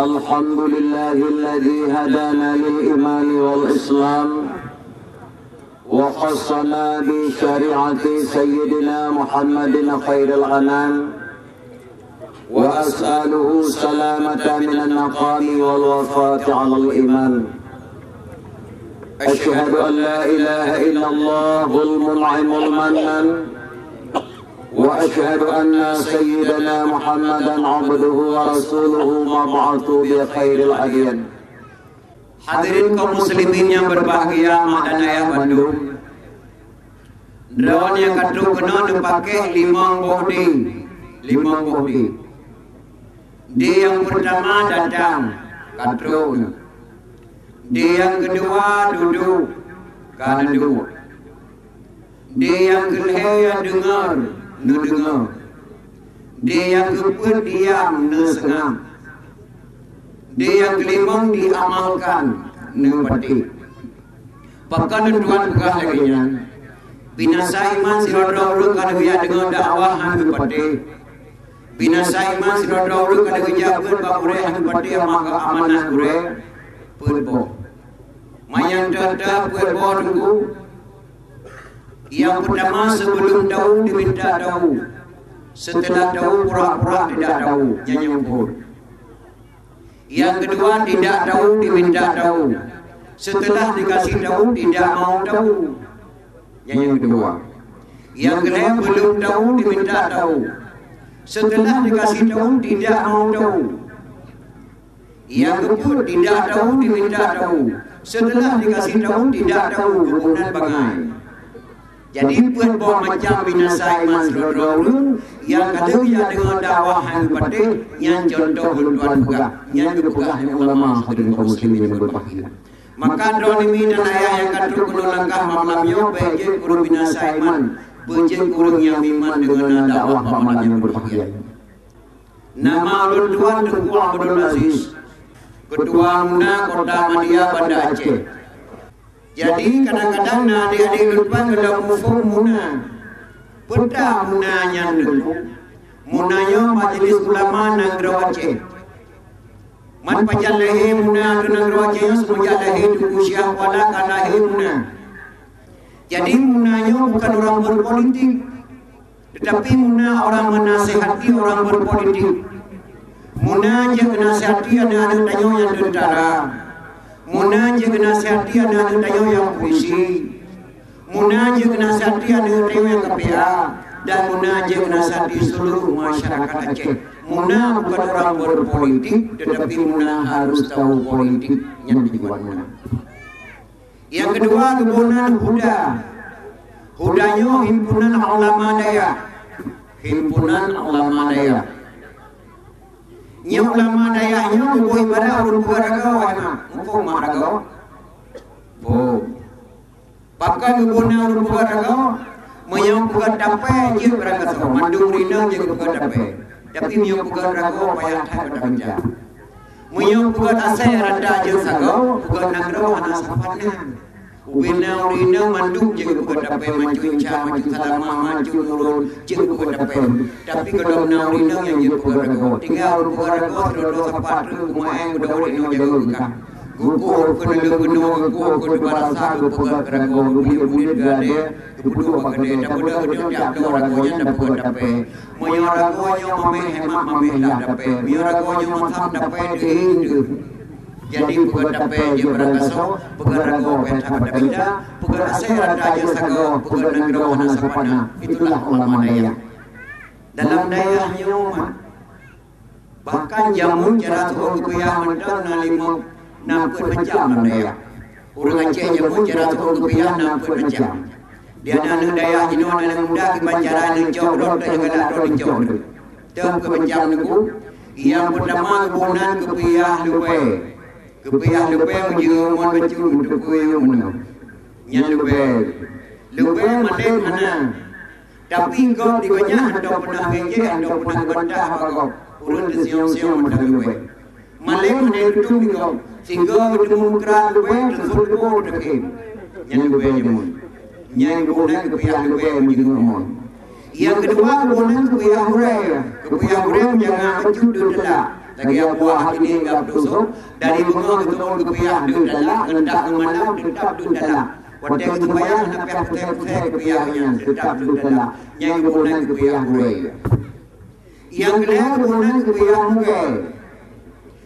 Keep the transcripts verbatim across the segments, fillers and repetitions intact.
الحمد لله الذي هدانا للإيمان والإسلام وخصنا بشريعة سيدنا محمد خير الأنام، وأسأله السلامة من النقام والوفاة على الإيمان. أشهد أن لا إله إلا الله المنعم المنان، وأشهد أن سيدنا محمدا عبده ورسوله المبعوث بخير الأديان. Hadirin kaum muslimin nyang berbahagia, mak dan ayah bandum. Droeneuh nyang ka trok keunoe neupakék limong boh dé, limong boh dé. Dé nyang peurtama datang, ka trok nyoe. Dé nyang keudua dudoe, ka neuduek. Dé nyang keulhèe deungö, neudeungö. Dé nyang keupeuet diam, neuseungab. Dé nyang keulimong diamalkan, neupatéh. Pakon Tuhan peugah lagèe nyan? Binasa iman sidroe-droe ureueng ka geujak deungon dakwah hana geupatéh. Binasa iman sidroe-droe ureueng ka geujak beuet bak gurèe hana geupatéh amanah gurèe, peuet boh. Manyang teuh-teuh peuet boh teungku. Nyang peurtama, sebelum tahu diminta tahu. Setelah tahu pura-pura tidak tahu. Nyan nyang phôn. Yang kedua, tidak tahu diminta tahu. Setelah dikasih tahu tidak mau tahu. Yang kedua. Yang kedua, belum tahu diminta tahu. Setelah dikasih tahu tidak mau tahu. Yang keempat, tidak tahu diminta tahu. Setelah dikasih tahu tidak tahu, kemudian bangai. Jadi peuet boh macam binasa iman sidroe-droe ureueng nyang ka lheueh jak deungon dakwah hana geupatéh, nyan contoh lôn tuan peugah, nyan geupeugah lé ulama hadirin kaum muslimin nyang berbahagia. Maka droeneuh mi dan ayah nyang ka trok keunoe langkah malam nyoe, bèk jeuet keu ureueng binasa iman, beujeuet keu ureueng nyang meuiman deungon dakwah bak malam nyang berbahagia. Nama ulôn tuan Teungku Abdul Aziz, Ketua Muna Kota Madia Banda Aceh. Jadi kadang-kadang na adik-adik lôn tuan galak muphom Muna. Peue ta Muna nyan Teungku? Muna nyoe Majelis Ulama Nanggroe Aceh. Man pajan lahé Muna atau Nanggroe Aceh nyoe, semenjak lahé Teungku Syiah Kuala ka lahé Muna. Jadi Muna nyoe bukan orang berpolitik. Tetapi Muna orang menasihati orang berpolitik. Muna jeuet nasihati aneuk-aneuk tanyoe nyang tentara. Muna jeuet nasihati aneuk-aneuk tanyoe nyang polisi. Muna jeuet nasihati aneuk-aneuk tanyoe nyang K P A. Dan Muna jeuet nasihati seluruh masyarakat Aceh. Muna bukan orang berpolitik, tetapi Muna harus tahu politik nyang dibuat Muna. Nyang keudua, geuboh nan HUDA. HUDA nyoe Himpunan Ulama Dayah. Himpunan Ulama Dayah. Nyoe ulama dayah nyoe geuboh ibarat ureueng peugöt ragoe, hana muphom mak ragoe. Phom. Pakon geuboh nan ureueng peugöt ragoe? Meunyoe peugöt tapè jeuet barangkasoe, mandum ureueng inong jeuet peugöt tapè. Tapi meunyoe peugöt ragoe payah that bak tabincang. Meunyoe peugöt asèe rata jeuet sagoe, peugöt nanggroe hana sapat na. Ubena ureueng inong mandum jeuet peugöt tapè, macu Inca, macu Salamah, macu Nurul, jeuet peugöt tapè. Tapi gohlom na ureueng inong nyang jeuet peugöt ragoe. Tinggai ureueng peugöt ragoe sidroe-droe sapat treuk, geumaén, geudawét inoe jaroe geuka. Geukoh keu neuleueng keunoe, geukoh keu teubarasa, geupeugöt ragoe, geubulet-bulet geuadée, geupeuduek bak keudée. Tapeugah geutanyoe tiep bloe ragoe nyan tapeugöt tapè. Meunyoe ragoe nyoe mamèh, hemat mamèh lah tapè. Meunyoe ragoe nyoe masam, tapè teuh hé teuh. Jadi peugöt tapè jeuet barangkasoe, peugöt ragoe payah that bak tabincang, peugöt asèe rata jeuet sagoe, peugöt nanggroe hana sapat na. Itulah ulama dayah. Dalam dayah nyoe, mat, bahkan jameun cara tu'oh geupiah mantong na limong, na peuet macam lam dayah. Ureueng Aceh jameun cara tu'oh geupiah na peuet macam. Di aneuk-aneuk dayah jinoe aneuk muda kiban cara neucok droe teuh nyang galak droe neucok droe. Teuh peuet macam Teungku. Nyang peutama geuboh nan geupiah lubèe. Geupiah lubèe meujeuet mon bacut meuteupeu meunoe. Nyan lubèe. Lubèe malém hana. Tapi gob di gobnyan hantom peunah ngejek, hantom peunah geubantah bak gob. Ureueng teusiong-siong meudahi lubèe. Malém hana tutueng di gob. Sehingga geuteumé meukra lubèe, teusut lubèe teukhém. Nyan lubèe jameun. Nyan geuboh nan geupiah lubèe meujeuet mon. Nyang keudua geuboh nan geupiah gurèe. Geupiah gurèe meujangak bacut deuh teulak. Lagèe buah hati nyan ka peutusok, dari beungoh geuteu'ôn keupiah deuh talak, ngon dak ngon malam teutap deuh talak. Watèe geupeubayeue na piah putéh-putéh keupiah nyan teutap deuh talak. Nyan geuboh nan keupiah gurèe. Nyang keulhèe geuboh nan keupiah mugèe.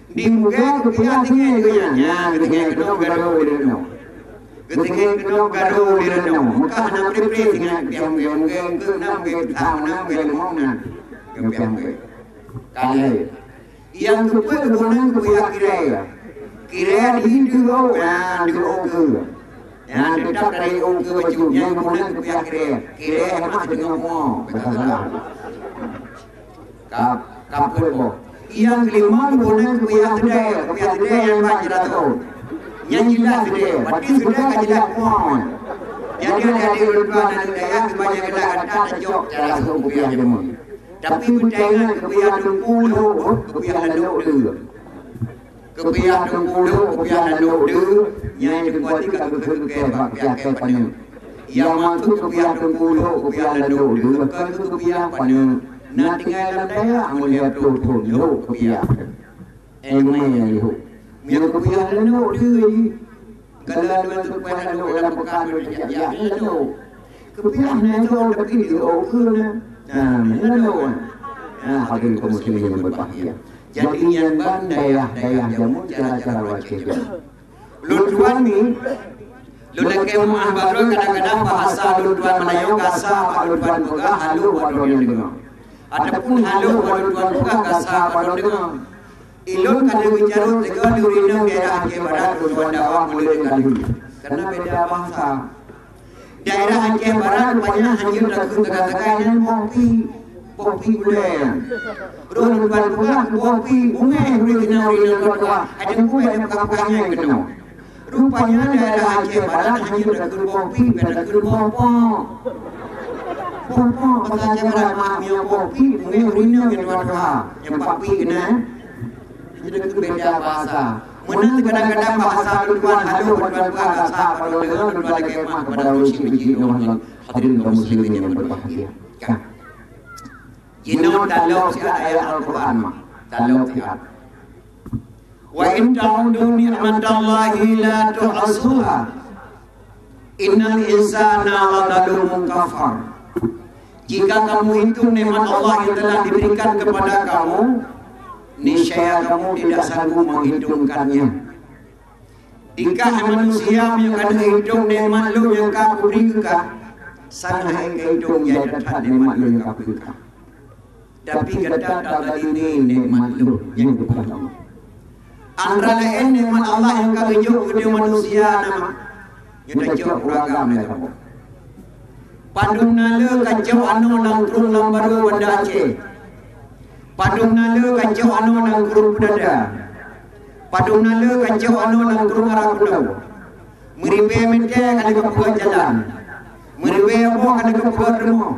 Di mugèe keupiah tinggai geuh nyan, nyan geutinggai keunoe garo lé nyoe. Geutinggai keunoe garo lé nyoe. Meukah na pré-pré tinggai keupiah mugèe, mugèe eungkôt na, mugèe peutam na, mugèe limong na. Keupiah mugèe. Ka lhèe. Nyang keupeuet geuboh nan keupiah kirèe. Kirèe di deuh ôk, nyan deuh ôk keue. Nyan teutap dari ôk keue bacut, nyan geuboh nan keupiah kirèe. Kirèe mak teungoh po, basa salah. Ka, ka peuet boh. Nyang keulima geuboh nan keupiah keudè, keupiah keudè nyang ban jeurat ôk. Nyan jilah keudè, berarti keudè ka jilah po. Jadi adik-adik ulôn tuan aneuk dayah, geubanyak geulah gata tacok cara sôk keupiah jameun. Tapi beutaingat keupiah teungku lhôk, keupiah lalok deuh. Keupiah teungku lhôk, keupiah lalok deuh, nyan teungku até ka geukheun keu bak keupiah kèe paneuk. Nyang maksud keupiah teungku lhôk, keupiah lalok deuh, kon keu keupiah paneuk. Na tinggai lam dayah meulhèe ploh thôn lhôk keupiah. Eh, meunan lhôk. Meunyoe keupiah lalok deuh, Kalau lôn teupeu lalok lam peukan lôn jak-jak lalok. Keupiah na lôn tapi di ôk keue na. Nah, lalok. Nah, hadirin kaum muslimin yang berbahagia. Jadi nyan ban dayah-dayah jameun cara-cara Aceh jameun. Lôn tuan ni, lôn lakèe meu'ah baroe kadang-kadang bahasa lôn tuan Meulayu gasa bak lôn tuan peugah halôh bak droeneuh deungoe. Ataupun halôh bak lôn tuan peugah gasa bak droeneuh deungoe. Ilôn ka lheueh meucarôt lé goe di ureueng inong daerah Aceh Barat lôn tuan dakwah mulai ngon Aceh. Karena beda bahasa. Daerah Aceh Barat rupanya hana takheun sagai-sagai nyan boh pi, boh pi gulèe nyan. Roh lôn tuan peugah keu boh pi, beungèh ureueng inong, ureueng inong tuan tuha, ada buet nyang peugah-peugah nyan keunoe. Rupanya daerah Aceh Barat hana takheun boh pi, takheun boh pok. Boh pok bahasa Aceh Barat, mak, meunyoe boh pi, beungèh ureueng inong nyang tuha-tuha, nyang bak pi keunan. Jadi takheun beda bahasa. Meunan kadang-kadang bahasa lôn tuan halôh, lôn tuan peugah gasa bak droeneuh, lôn tuan lakèe meu'ah kepada ureueng syiek-syiek nyoe, hadirin kaum muslimin yang berbahagia. Ka. Jinoe talok siat ayat Al-Quran, mak. Talok siat. "Wa in ta'uddu ni'matallahi la tuhsuha. Innal insana ladzalumun kafar." Jika kamu hitung nikmat Allah yang telah diberikan kepada kamu, niscaya kamu tidak sanggup menghitungkannya. Dikah manusia meunyoe ka neuhitung nikmat Lôn nyang ka kubri keu kah, sang hai ka hitung jai that nikmat Lôn nyang ka kubri keu kah. Tapi gata tazalimi nikmat Lôn nyang geupeugah Allah. Antara laén nikmat Allah nyang ka geujok keu manusia na, nyoe tacok ureueng agam lé kamoe. Padum na le kacok anoe lam krueng lam barô Banda Aceh. Padum na le kacok anoe lam krueng Peudada. Padum na le kacok anoe lam krueng Ara Keudau. Meuribèe mètè ka lheueh geupeugöt jalan. Meuribèe boh ka lheueh geupeugöt rumoh.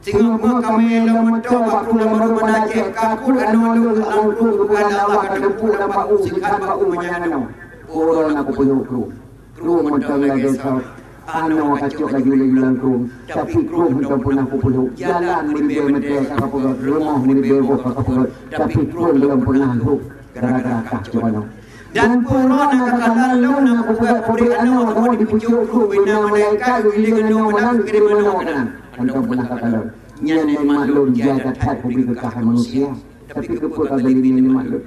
Singoh meuh kamé lom meuto bak krueng lam barô Banda Aceh, ka kut anoe lôn lam krueng geupeugah lé Allah ka teupeu lam bak u, sikhan bak u manyang anoe. Uroe na kupeuyôh krueng. Krueng mantong lagèe sot. Anoe kacok laju-laju lam krueng, tapi krueng mantong peunah kupeulhôk. Jalan meuribèe mètè ka kapeugöt, rumoh meuribèe boh ka kapeugöt, tapi krueng lom peunah lhôk gara-gara kacok anoe. Dan peue uroe na kakalon lôn na kupeugöt pabrik anoe, kamoe di pucôk krueng, bina malaikat geugiléng anoe malam geukirém anoe keunan. Mantong peunah kakalon. Nyan nikmat Lôn jai that-that kubri keu kah manusia, tapi keupeue kazalimi nikmat Lôn?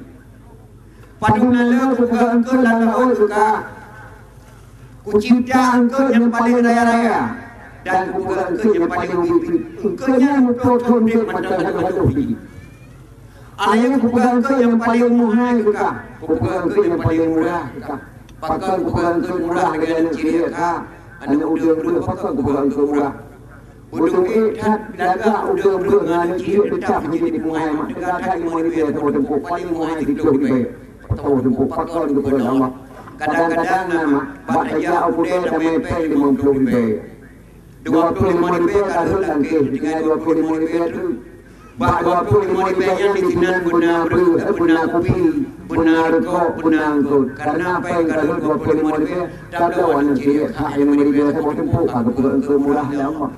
Padum na le kupeugöt eungkôt lam laôt keu kah. Kucipta eungkôt nyang paleng raya-raya, dan kupeugöt eungkôt nyang paleng ubit-ubit. Eungkôt nyan muphom thon udép mantong hana meuhadôh biji. Aneuk kupeugöt eungkôt nyang paleng meuhai keu kah, kupeugöt eungkôt nyang paleng murah keu kah. Pakon kupeugöt eungkôt murah lagèe aneuk cilék kah, aneuk udeueng breueh, pakon kupeugöt eungkôt murah? Beutôi ék that lagak udeueng breueh ngon aneuk cilék teutap jeuet jipeumeuhai, mak, teuga that limong ribèe saboh tumpôk, paleng meuhai siplôh ribèe. Peutoh tumpôk, pakon geupeugöt lé Allah. Kadang-kadang na, mak, bak tajak u keudè tamè péng limong plôh ribèe. Dua plôh limong ribèe ka rhot lam kéh, tinggai dua plôh limong ribèe treuk. Bak dua plôh limong ribèe nyan disinan beuna breueh, eh, beuna kupi, beuna reukok, beuna eungkôt. Karena péng ka rhot dua plôh limong ribèe, tabloe aneuk cilék hak limong ribèe saboh tumpôk ka geupeugöt eungkôt murah lé Allah.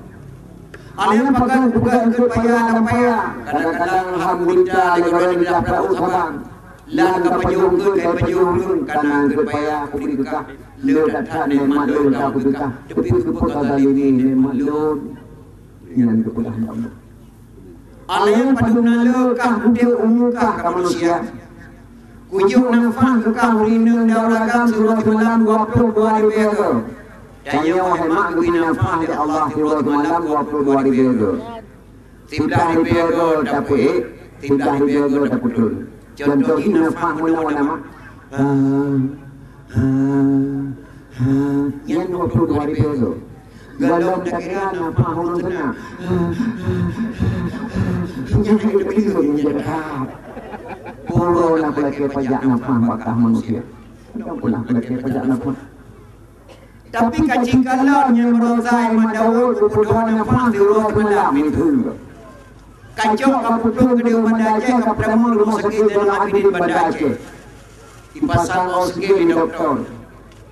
Alèh pakon peugah eungkôt paya lam paya. Kadang-kadang alhamdulillah lé goréng lidah peuet saban. Lam ka pajoh eungkôt, ka pajoh ureueng, kana eungkôt paya, kubi keukah. Le that-that nikmat lôn ka kubi keukah. Tapi keupeue ka zalimi nikmat lôn? Nyan keupeugah Allah. Alèh padum na le kah udép umu kah ka manusia. Kujok nafah keu kah ureueng inong dan ureueng agam siuroe simalam dua ploh dua ribèe goe. Tanyoe hana geubri nafah lé Allah siuroe simalam dua ploh dua ribèe goe. Siblah ribèe goe tapeuék, siblah ribèe goe tapeutôn. Contoh jih nafah meunan nama. Ha, ha, ha. Nyan dua ploh dua ribèe goe. Gohlom takira nafah ureueng seunang. Nyan hai beli ureueng nyan. Pura na kulakèe pajak nafah bak kah manusia. Pura na kulakèe pajak nafah. Tapi ka jingkalon nyang meurosai Mak Daud geupeuduek nafah siuroe simalam, itu. Ka cok ka putôh keudéh Banda Aceh, ka peutamong rumoh sakét Zainal Abidin Banda Aceh. Ipasang oksigen di doktor.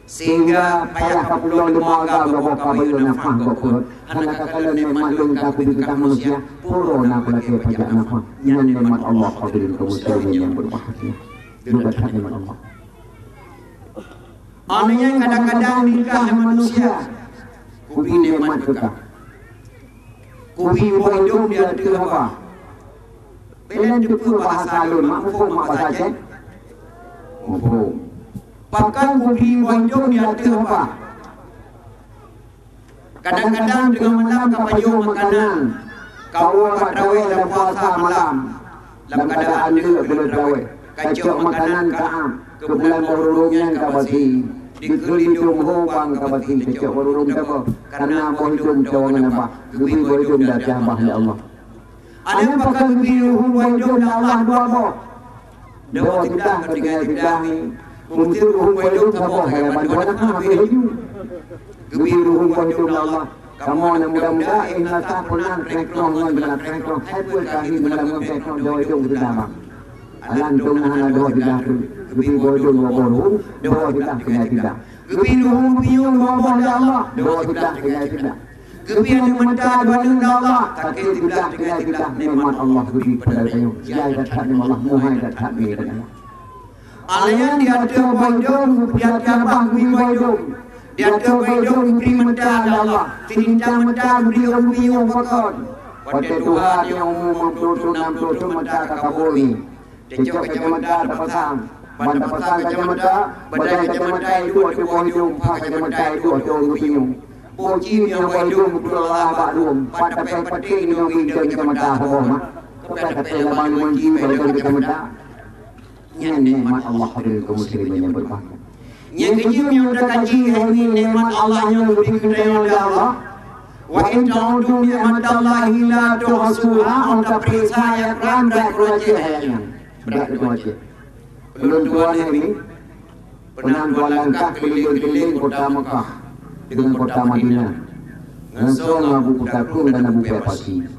Sehingga payah ka pulang leumô agam, ka boh ka bayeue nafah bak pruet. Hana ka kalon nikmat lôn ka kubi keukah manusia, pura na kulakèe pajak nafah. Nyan nikmat Allah, hadirin kaum muslimin yang berbahagia. Itu adalah nikmat Allah. Aneuëk nyan kadang-kadang nikah manusia, kubi nikmat keukah. Kubi boh idông di ateueh haba. Peue lôn teupeue bahasa lôn, mak muphom mak bahasa Aceh? Muphom. Pakon kubi boh idông di ateueh haba? Kadang-kadang teungoh malam ka pajoh makanan, ka woe bak trawéh lam puasa malam, lam keuadaan deuk beuleueh trawéh, ka cok makanan ka am, keubulan boh rurông nyan ka basi, dikeue lindông ho bang ka basi, ka cok boh rurông saboh, kareuna boh idông cawang nyan bah, geubri boh idông dan bah lé Allah. Aneuëk pakon geubri ruhueng boh idông lé Allah dua boh. Dua siblah ka tinggai siblah ni. Meuseu ruhueng boh idông saboh hai bantuan apa habéh laju. Geubri ruhueng boh idông lé Allah. Kamoe nyang muda-muda, eh, na sapeue nan kreng-krong ngon beulat kreng-krong. Hai peue ka hi beulat ngon kreng-krong dua idông siblah bang. Alah dong na hana dua siblah tu. Geubri boh idông dua boh ruhueng, dua siblah tinggai siblah. Geubri ruhueng pinyueng dua boh lé Allah, dua siblah tinggai siblah. Geubri aneuëk mata dua aneuëk lé Allah, ka trép siblah tinggai siblah, nikmat Allah geubri keupada geutanyoe. Jai that-that nikmat Allah, muhai that-that nikmat Allah. Alèh nyan di ateueh boh idông, di ateueh bah geubri boh idông. Di ateueh boh idông geubri mata lé Allah, silintang mata geubri ureueng pinyueng pakon. Watèe tuha nyang umu limong ploh thon, nam ploh thon mata ka kabur ni. Tacok kacamata tapasang. Ban tapasang kacamata, badai kacamata iduek ateueh boh idông, pha kacamata iduek ateueh ureueng pinyueng. Boh jih nyang boh idông beutôi Allah bak lôn, pat tapèh patéh inong idong kacamata saboh mak. Pat tapèh laban limong jih boh idông kacamata. Nyan nikmat Allah, hadirin kaum muslimin yang berbahagia. Nyang keujeuet nyoe takaji hai nyoe nikmat Allah nyang geubri keu geutanyoe lé Allah. Wa in ta'uddu ni'matallahi la tuhsuha, ôn tapeuriksa ayat Quran brat keu Aceh ayat nyan. Brat keu Aceh. Ulôn tuan hai nyoe, pernah dua langkah keliling-keliling kota Mekah dengan kota Madinah. Ngon soe, ngon Abu Bakar dan Abu Bakar Siddiq.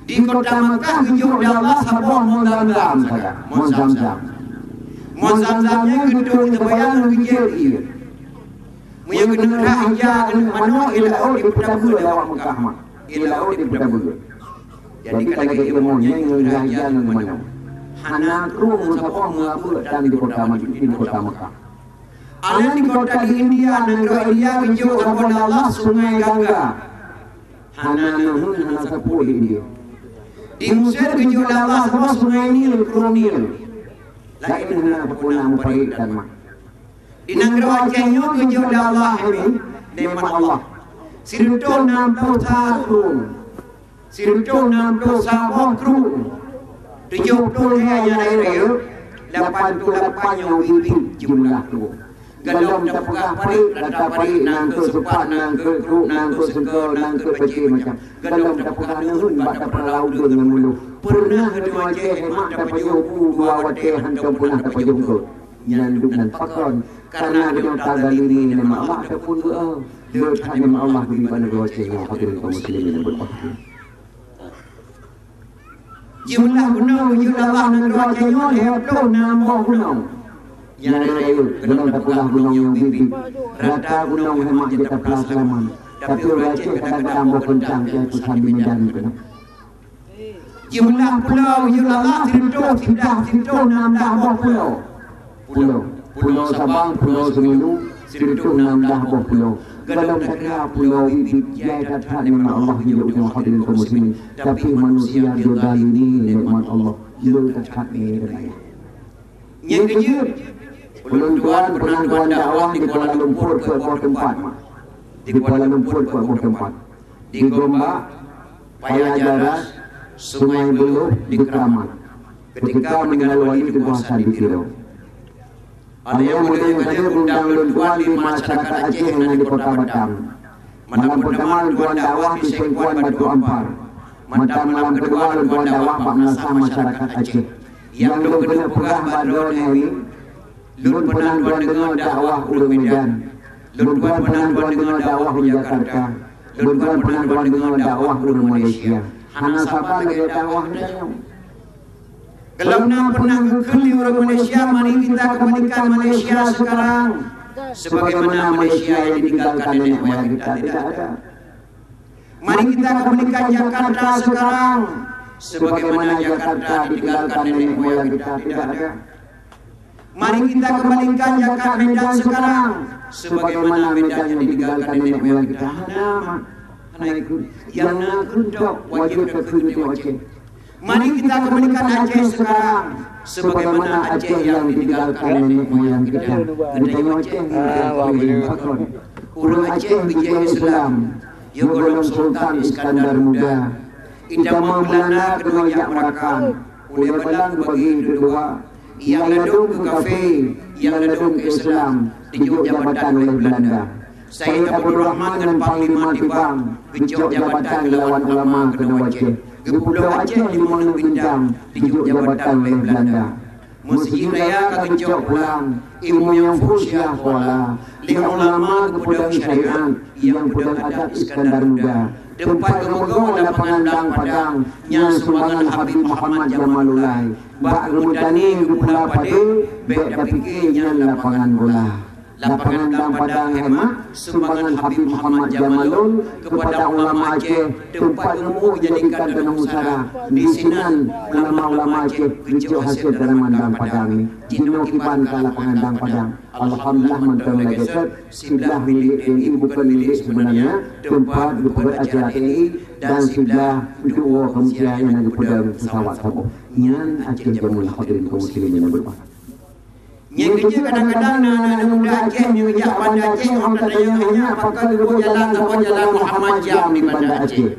Di kota Mekah geujok lé Allah saboh mon Zamzam saga, mon Zamzam. Mon Zamzam nyan geutueng teubayang ngon geujeuet ié. Meunyoe keuneuk rhah ija keuneuk manok, ié laôt dipeutabeuet lé awak Mekah mak. Ié laôt dipeutabeuet. Jadi ka lagèe ié mon nyan ngon rhah ija ngon manok. Hana krueng saboh meuabeuet tan di kota Madinah, di kota Mekah. Aneuk di kota di India, nanggroe India geujok saboh lé Allah Sungai Gangga. Hana neuheun, hana sapeue di India. Di Mesir geujok lé Allah saboh Sungai Nil, Krueng Nil. Laén hana sapeue na meuparit dan mak. Di nanggroe Aceh nyoe geujok lé Allah ini nikmat Allah. Sireutôh nam ploh sa krueng. Sireutôh nam ploh saboh krueng. Tujoh ploh lhèe nyang rayeuk-rayeuk, lapan ploh lapan nyang ubit-ubit jumlah krueng. Gohlom tapeugah parit, rata parit, nanggroe seupat, nanggroe krueng, nanggroe seungkô, nanggroe pacé macam. Gohlom tapeugah neuheun bak tapeurala udeueng ngon muloh. Peureunah geutanyoe Aceh, mak tapajoh bu dua watèe, hántom peunah tapajoh eungkôt. Nyan duek nan pakon, kareuna geutanyoe tazalimi nikmat Allah ataupun beu-, le that nikmat Allah geubri bak nanggroe Aceh nyoe, hadirin kaum muslimin yang berbahagia. Jumlah gunong geujok lé Allah nanggroe Aceh nyoe lhèe ploh nam boh gunong. Nyang rayeuk-rayeuk, gohlom tapeugah gunong nyang ubit-ubit. Rata gunong hai mak jeuet tapla seulamat. Tapi ureuëng Aceh kadang-kadang boh keuntang nyang peusan di Medan keunoe. Jumlah pulo, jumlah Allah sireutôh siblah, sireutôh nam blah boh pulo. Pulo, pulo Sabang, pulo Seumulu, sireutôh nam blah boh pulo. Galom takira pulo biet-biet jai that-that nikmat Allah jijok ujoe hadirin kaum muslimin. Tapi manusia jidalimi nikmat Allah le that-that ngon raya. Nyang keujeuet, ulôn tuan peunan tuan dakwah di Kuala Lumpur peuet boh teumpat, mak. Di Kuala Lumpur peuet boh teumpat. Di Gombak, Paya Jaras, Sungai Buloh, di Keramat. Ketika meninggal wali tuboh Hasan di Tiro. Ayo mudah-mudahan undang lôn tuan di masyarakat Aceh nyang di Kota Batam. Malam pertama lôn tuan dakwah di Sengkuan Batu Ampar. Mata malam kedua lôn tuan dakwah bak meunasah masyarakat Aceh. Nyang lôn keuneuk peugah bak droeneuh nyoe, lôn peunan tuan deungoe dakwah ureuëng Medan. Lôn tuan peunan tuan deungoe dakwah ureuëng Jakarta. Lôn tuan peunan tuan deungoe dakwah ureuëng Malaysia. Hana saban lagée dakwah tanyoe. Kalau na pernah geukheun lé ureuëng Malaysia, mari kita kembalikan Malaysia sekarang sebagaimana Malaysia yang ditinggalkan nenek moyang kita, tidak ada. Mari kita kembalikan Jakarta sekarang sebagaimana Jakarta ditinggalkan nenek moyang kita, tidak ada. Mari kita kembalikan zakat Medan sekarang sebagaimana Medan yang ditinggalkan nenek moyang kita. Hana, mak. Hana ikut. Yang na ikut tok wajib takheun di Aceh. Mari kita kembalikan Aceh sekarang sebagaimana Aceh yang ditinggalkan nenek moyang kita. Geutanyoe Aceh ni, ah, wah, pakon. Ureuëng Aceh geujak Islam, yôh gohlom Sultan Iskandar Muda. Itamong Beulanda keunoe jak meurakan, ulée balang geubagi dua-dua. Nyang ladôm keu kafé, nyang ladôm keu Islam, dijok jabatan oleh Beulanda. Said Abdurrahman ngon Panglima Tibang geucok jabatan geulawan ulama keunoe Aceh. Geupubloe Aceh limong neuk bintang, dijok jabatan oleh Beulanda. Meuseujid raya ka geucok pulang, ilmu nyang fusyah kuala, lé ulama geupeudong syariat, nyang peudong adat Iskandar Muda. Teumpat geumeugoe lapangan Dang Padang, nyan sumbangan Habib Muhammad Jamalulai. Bak geumeutani geupeula padé, bék tapike nyan lapangan bola. Lapangan Dang Padang, hemat, sumbangan Habib Muhammad Jamalul keupada ulama Aceh, teumpat geumeu'ue jadikan keunoe musara. Disinan ulama-ulama Aceh geucok hasé tanaman Dang Padang nyoe. Jinoe kiban ka lapangan Dang Padang. Alhamdulillah, mantong lagée sot, siblah milék T N I, bukan milék sebenarnya, teumpat geupeugét acara T N I, dan siblah untuk woe keumikiran nyang geupeudong pesawat saboh. Nyan Aceh jameun, hadirin kaum muslimin nyang berbahagia. Nyang keujeuet, kadang-kadang na aneuk muda Aceh nyang jak Banda Aceh, ngon tatanyong hanya pakon geuboh jalan saboh jalan Muhammad Jam di Banda Aceh.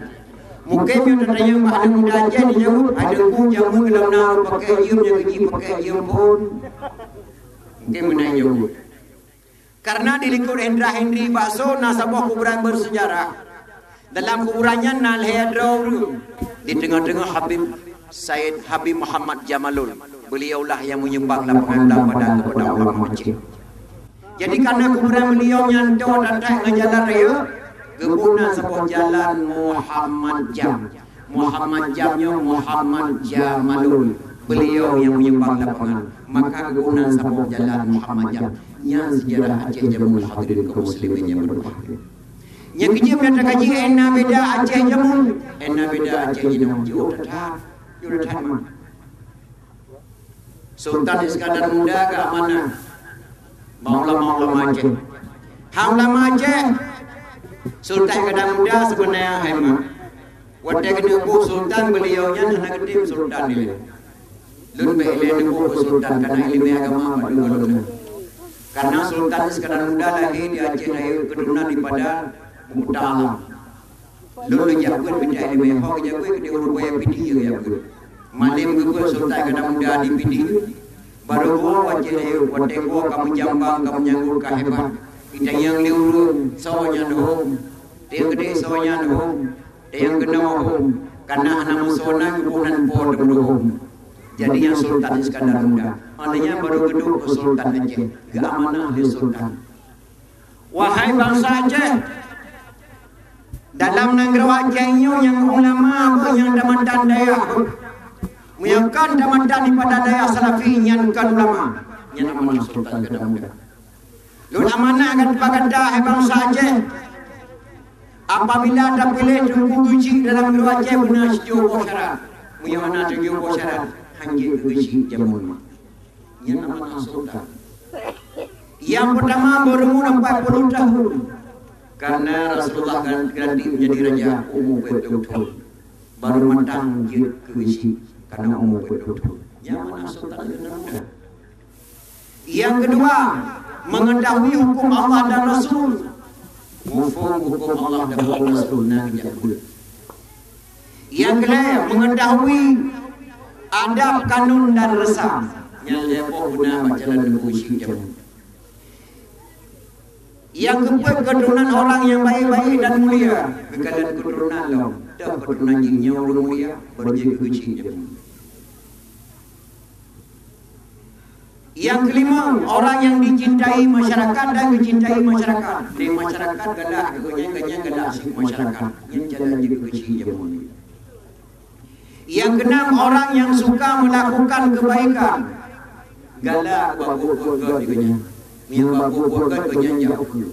Mungken nyoe tatanyong bak aneuk muda Aceh, dijaweueb, "Hai Teungku, jameun lam na ureuëng pakèk jeuem nyang geuji pakèk jeuem phon." Mungken meunan jaweueb. Karena di likot Hendra Hendri Bakso na saboh kuburan bersejarah. Dalam kuburan nyan na lhèe droe ureueng. Di teungoh-teungoh Habib Said Habib Muhammad Jamalul. Beliaulah yang menyumbang lapangan Dang Padang kepada ulama Aceh. Jadi, karena kuburan beliau nyan toe that-that ngon jalan raya, geuboh nan saboh jalan Muhammad Jam. Muhammad Jam nyoe Muhammad Jamalul. Beliau yang menyumbang lapangan. Maka geuboh nan saboh jalan Muhammad Jam. Nyan sejarah Aceh jameun, hadirin kaum muslimin yang berbahagia. Nyang keujeuet nyang takaji, hana beda Aceh jameun, hana beda Aceh jinoe. Jiôh that-that, jiôh that-that mah. Sultan Iskandar Muda geuamanah bak ulama-ulama Aceh. Hai ulama Aceh, Sultan Iskandar Muda sebenarnya hemat. Watèe keuneuk boh sultan, beliau nyan hana geutem sultan ilèe. Lôn bèk ilèe neuboh keu sultan, karena ileumèe agama bak lôn gohlom. Karena Sultan Iskandar Muda lahé di Aceh Rayeuk, keuturonan daripada Buta Alam. Lôn lôn jak beuet mita ileumèe, ho jak beuet di ureueng buet Pidie jak beuet. Malém geubeuet Sultan Iskandar Muda di Pidie, barô geuwoe u Aceh Rayeuk, watèe geuwoe ka meujambang, ka meunyanggôt, ka hebat. Itanyong lé ureueng, soe nyan hom? Teukeudeh soe nyan hom? Teukeudeh soe nyan hom? Kana hana meusoe nan geuboh nan po teungoh hom. Jadi nyan Sultan Iskandar Muda. Aneuk nyan barô geuduek keu Sultan Aceh, geuamanah lé Sultan. Wahai bansa Aceh, dalam nanggroe Aceh nyoe nyang ulama beuh, nyang tamatan dayah beuh. Meunyoe kon tamatan daripada dayah Salafi, nyan kon ulama. Nyan amanah Sultan Iskandar Muda. Lôn amanah gata, hai bansa Aceh. Apabila tapiléh Teungku Geuchik dalam droe Aceh beuna sijuek boh syarat. Meunyoe hana sijuek boh syarat, hanjeuet keu Geuchik jameun. Nyan amanah sultan. Nyang peutama, beureumon empat puluh tahun. Karena Rasulullah geulantik menjadi raja umu peuet ploh thon. Baru mantong jeuet keu Geuchik karena umu peuet ploh thon. Nyan amanah sultan dan muda. Nyang keudua, mengetahui hukum Allah dan Rasul. Muphom hukum Allah dan hukum Rasul na geujak beuet. Nyang keulhèe, mengetahui adab, kanun dan reusam. Nyan lhèe boh beuna bak jalan Teungku Geuchik jameun. Nyang keupeuet, keturunan orang yang baik-baik dan mulia. Geukalon keturunan lom, toh keturunan jih nyoe ureueng mulia, bak jeuet keu Geuchik jameun. Nyang keulimong, orang yang dicintai masyarakat dan mencintai masyarakat. Di masyarakat galak keu gobnyan, gobnyan galak keu masyarakat. Nyan jalan jeuet keu Geuchik jameun. Nyang keunam, orang yang suka melakukan kebaikan. Galak bak buet-buet gét di gobnyan. Meunyoe bak buet-buet gét gobnyan jak ukeue.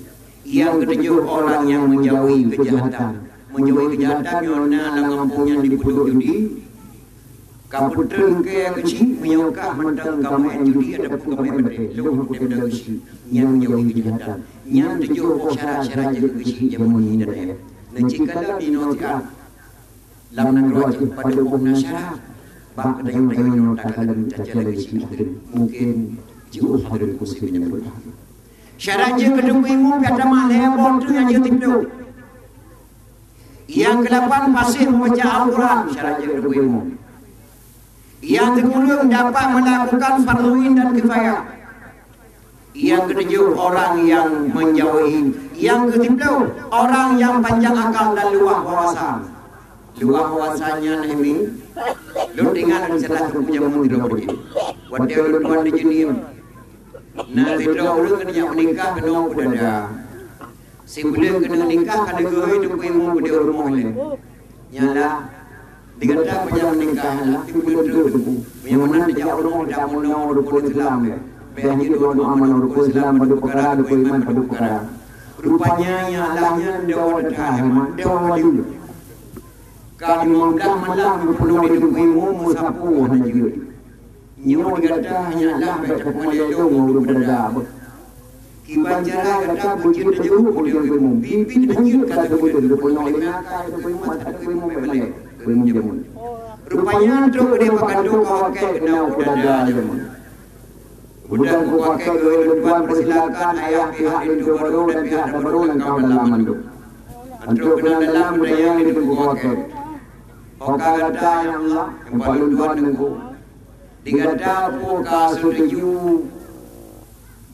Nyang keutujoh, orang yang menjauhi kejahatan. Menjauhi kejahatan nyoe na lam gampông nyan dipeuduek judi. Ka peutrön keu Geuchik, meunyoe kah mantong ka meu'en judi ataupun ka meu'en batèe, lôn han kutem lé Geuchik. Nyan menjauhi kejahatan. Nyan tujoh boh syarat-syarat jeuet keu Geuchik jameun nyoe dan ayah. Neucit kalon inoe siat. Lam nanggroe jih padub boh na syarat. Bak geutanyoe-tanyoe nyoe takalon tacalon Geuchik hadeueng. Mungken jiôh hadeueng keu musém nyang beurhak. Syarat jeuet keu Teungku Imum pih sama lhèe boh tu nyang jeuet tiep. Nyang keulapan, fasih membaca Al-Quran, syarat jeuet keu Teungku Imum. Nyang teukeulhèe, dapat melakukan fardu ain dan kifayah. Nyang keutujoh, orang yang menjauhi. Nyang keusiploh, orang yang panjang akal dan luwah wawasan. Luwah wawasan nyan, Umi, lôn ingat lam salah satu jameun droe beudôh. Watèe lôn tuan di Jeunieb, na sidroe ureueng keuneuk meunikah keunoe peudada. Sibuleuen keuneuk nikah ka lheueh Teungku Imum geudeh u rumoh lé. Nyan lah, di gata pajan meunikah lah, sibuleuen treuk Teungku. Meunyoe meunan tajak u rumoh, tajak meunoe rukon Islam lé. Bèk jeuet dua-dua manoe, rukon Islam padub peukara, rukon iman padub peukara. Rupanya nyang Allah nyan dua that hai, mak, dua lé. Ka limong blah malam geupeunoh lé Teungku Imum meusapeue hana jeuet. Nyoe di gata nyan lah bèk tapeungalèe lôn ngon ureueng peudada beuh. Kiban cara gata beujeuet tajeuet u Teungku Imum. Biet-biet hanjeuet ka teupeudeuh geupeunoh lé akai Teungku Imum, ata Teungku Imum bèk balèe, Teungku Imum jameun. Rupanya trok keudeh bak kantô Keue Wakèe keunoe u peudada jameun. Geupeugah Keue Wakèe, "Lôn tuan peusilakan ayah pihak linto barô dan pihak tabarô lam kawan dalam mandum." Trok keunoe dalam, geutanyong lé Teungku Keue Wakèe, "Ho ka gata, ya Allah?" "Nyoe pat lôn tuan, Teungku." "Di gata peue ka seutuju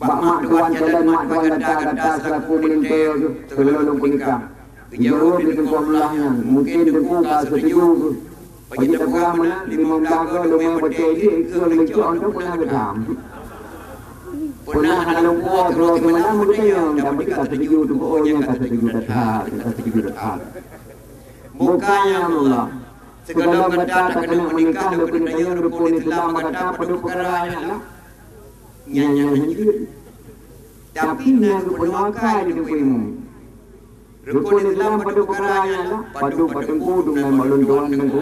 bak mak tuan, calon mak tuan gata, gata seulaku lintèe teuh, teuh lôn peunikah?" Geujaweueb lé Teungku Abdullah nyan, "Mungken Teungku ka seutuju keuh. Bak jih tapeugah meunan, limong blah goe leumèe batèe jih keu leucok untuk peunah geutam." Peunah hana lôn puwoe keudroe simalam meutanyong, tapi ka seutuju Teungku, oh, nyan ka seutuju that-that, ka seutuju that-that. Bukan, ya Allah. Sigohlom gata takeuneuk meunikah, lôn keuneuk tanyong rukon Islam gata padub peukara nyan lah. Nyan nyang hanjeuet. Tapi na geupeunoe akai di Teungku Imum. Rukon Islam padub peukara nyan lah. Padub bak Teungku, dum nan bak lôn tuan Teungku.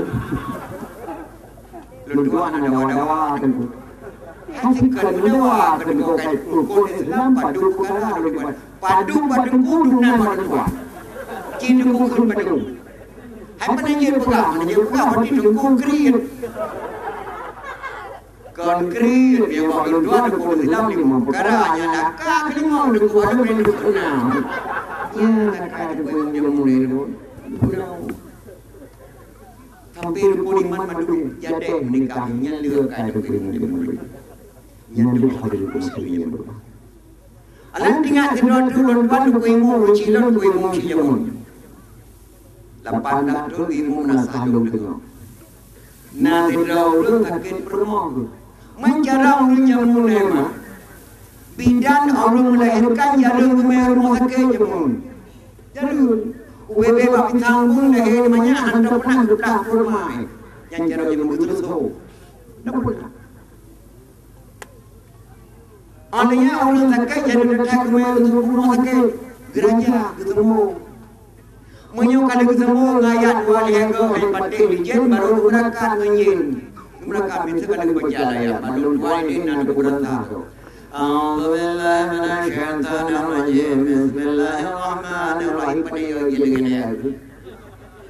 Lôn tuan hana dawa-dawa Teungku. Hai, kon meudawa Teungku, kai rukon Islam padub peukara lôn tuan. Padub bak Teungku, dum nan bak lôn tuan. Ci Teungku kheun padub. Hai, peunan jeuet peugah, peunan jeuet peugah, berarti Teungku kriet. Kon kriet, nyang bak lôn tuan rukon Islam limong peukara, nyan ka keulimong Teungku, ada boleh dikeunang. Nyan ka Teungku nyang mulai lôn. Tapi rukon iman mandum jadeh meunikah, nyan lé ka Teungku nyang mulai. Nyan deuh hadirin muslimin nyang beurubaah. Alah, ingat sidroe teuk lôn tuan Teungku Imum, Geuchik lôn Teungku Imum Geuchik jameun. Lapan blah thôn Imum na sahlông teungoh. Na sidroe ureueng sakét peurumoh geuh. Man cara ureueng jameun nyan mah, bidan ureueng meulahérkan jareueng geumè rumoh sakét jameun. Jareueng, ubé-bé bak pisang beueng lahé manyak hantom peureunah geuplah peurumoh. Nyan cara jameun geuteureusoe. Ndak peureunah. Óh lheueh nyan ureueng sakét jareueng that geumè rumoh sakét, geuraja, geuteurimong. Meunyoe ka lheueh geusambông ayat dua lhèe goe, hai patéh li jén, barô geumeurakam ngon jén. Geumeurakam, miseu ka lheueh baca ayat, malum dua jén na teupeurasa tu. A'udzubillahi minasyaitonirrajim. Bismillahirrahmanirrahim. Padé jén deungon ayat tu.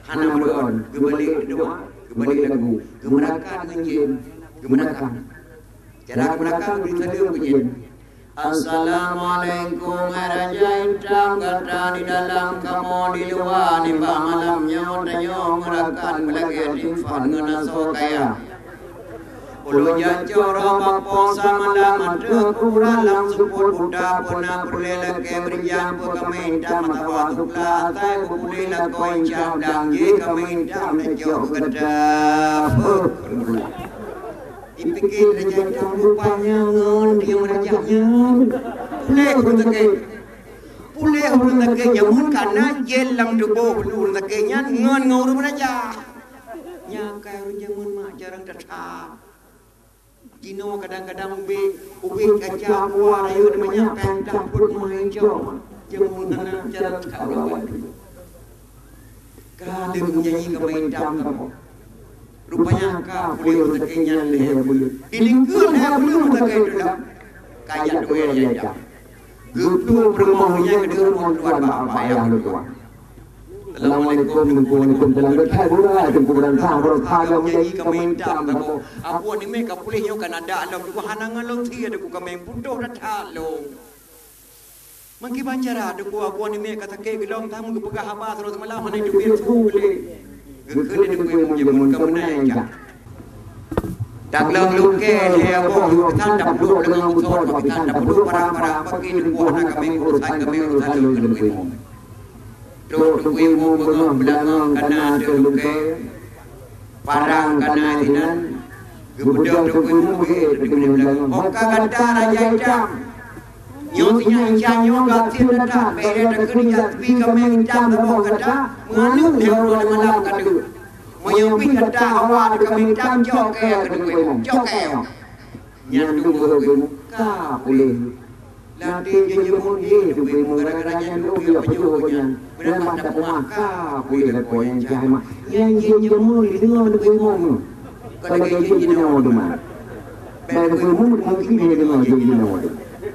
Hana meuruon, geubalek doa, geubalek lagu, geumeurakan ngon jén, geumeurakan. Cara geumeurakan, bri saleuem keu jén. Assalamualaikum, hai raja intam, gata di dalam, kamoe di luwa, nibak malam nyoe tanyoe meurakan beulagèe infak ngon asoe kaya. Ulôn jak cok roh bak Po Samalam, ateueh kuburan lam seupôt buta, peue na peureulèe lakèe beurijang, peue kaméng intam atawa sukla, asai beupuléh lakoe insyaallah, jih kaméng intam tacok gata. Huh. Jipike raja intam, rupanya ngon nyang raja nyan. Puléh ureueng sakét. Puléh ureueng sakét jameun ka na jén lam tuboh ureueng sakét nyan ngon, ngon ureueng raja. Nyan kai ureueng jameun mak jarang that-that. Jinoe kadang-kadang ubé, ubé kaca, bua rayeuk manyak péng tampot meuhai jok. Jameun hana cara ka awai. Ka lheueh meunyanyi kaméng intam saboh. Rupanya ka puléh ureueng sakét nyan lhèe buleuen. Dilingkeue lhèe buleuen ureueng sakét tu dah. Ka jak tuwoe raja intam. Geuplueng peurumoh nyan keudeh rumoh tuan bak, bak ayah lôn tuan. Assalamualaikum, Teungku, waalaikumsalam. Geuthai burai, Teungku, beurangkat, beurangkat, lôn janji kaméng intam saboh. Abu Animek ka puléh nyoe kan adak lom, Teungku, hana ngon lôn sie, Teungku, kaméng putôh that-that lôn. Meukiban cara, Teungku, Abu Animek ka sakét geulom, tam geupeugah haba sidroe seumalam hana jiteubiet su lé. Geukheun lé Teungku Imum jameun ka meunai jak. Taglong lungkée lhèe boh, yue pisan tapeuduek deungon beusoe, yue pisan tapeuduek parang-parang, pakri Teungku hana kaméng urosan, kaméng urosan lôn keu Teungku Imum. Trok Teungku Imum beungoh beulangong ka na ateueh lungkée, parang ka na sinan, geubeudôh Teungku Imum geuék keu Teungku Imum beulangong. Ho ka gata raja intam. Nyoe sinyak insya nyoe gasien that-that, bèk lé takheun jak pih kaméng intam saboh gata, meuaneuk lhèe uroe lhèe malam ka deuek. Meunyoe pih gata hawa teuh kaméng intam, cok kèe keu Teungku Imum, cok kèe. Nyan dum beuhe Teungku Imum, ka puléh. Lam até jih jameun, hé Teungku Imum, gara-gara nyan lôn jak pajoh gobnyan. Beureuman tapeumah, ka puléh lakoe nyan cahai mak. Nyan jén jameun jideungoe Teungku Imum. Kon lagèe jén jinoe teuma. Bèk Teungku Imum mungken hana deungoe jén jinoe.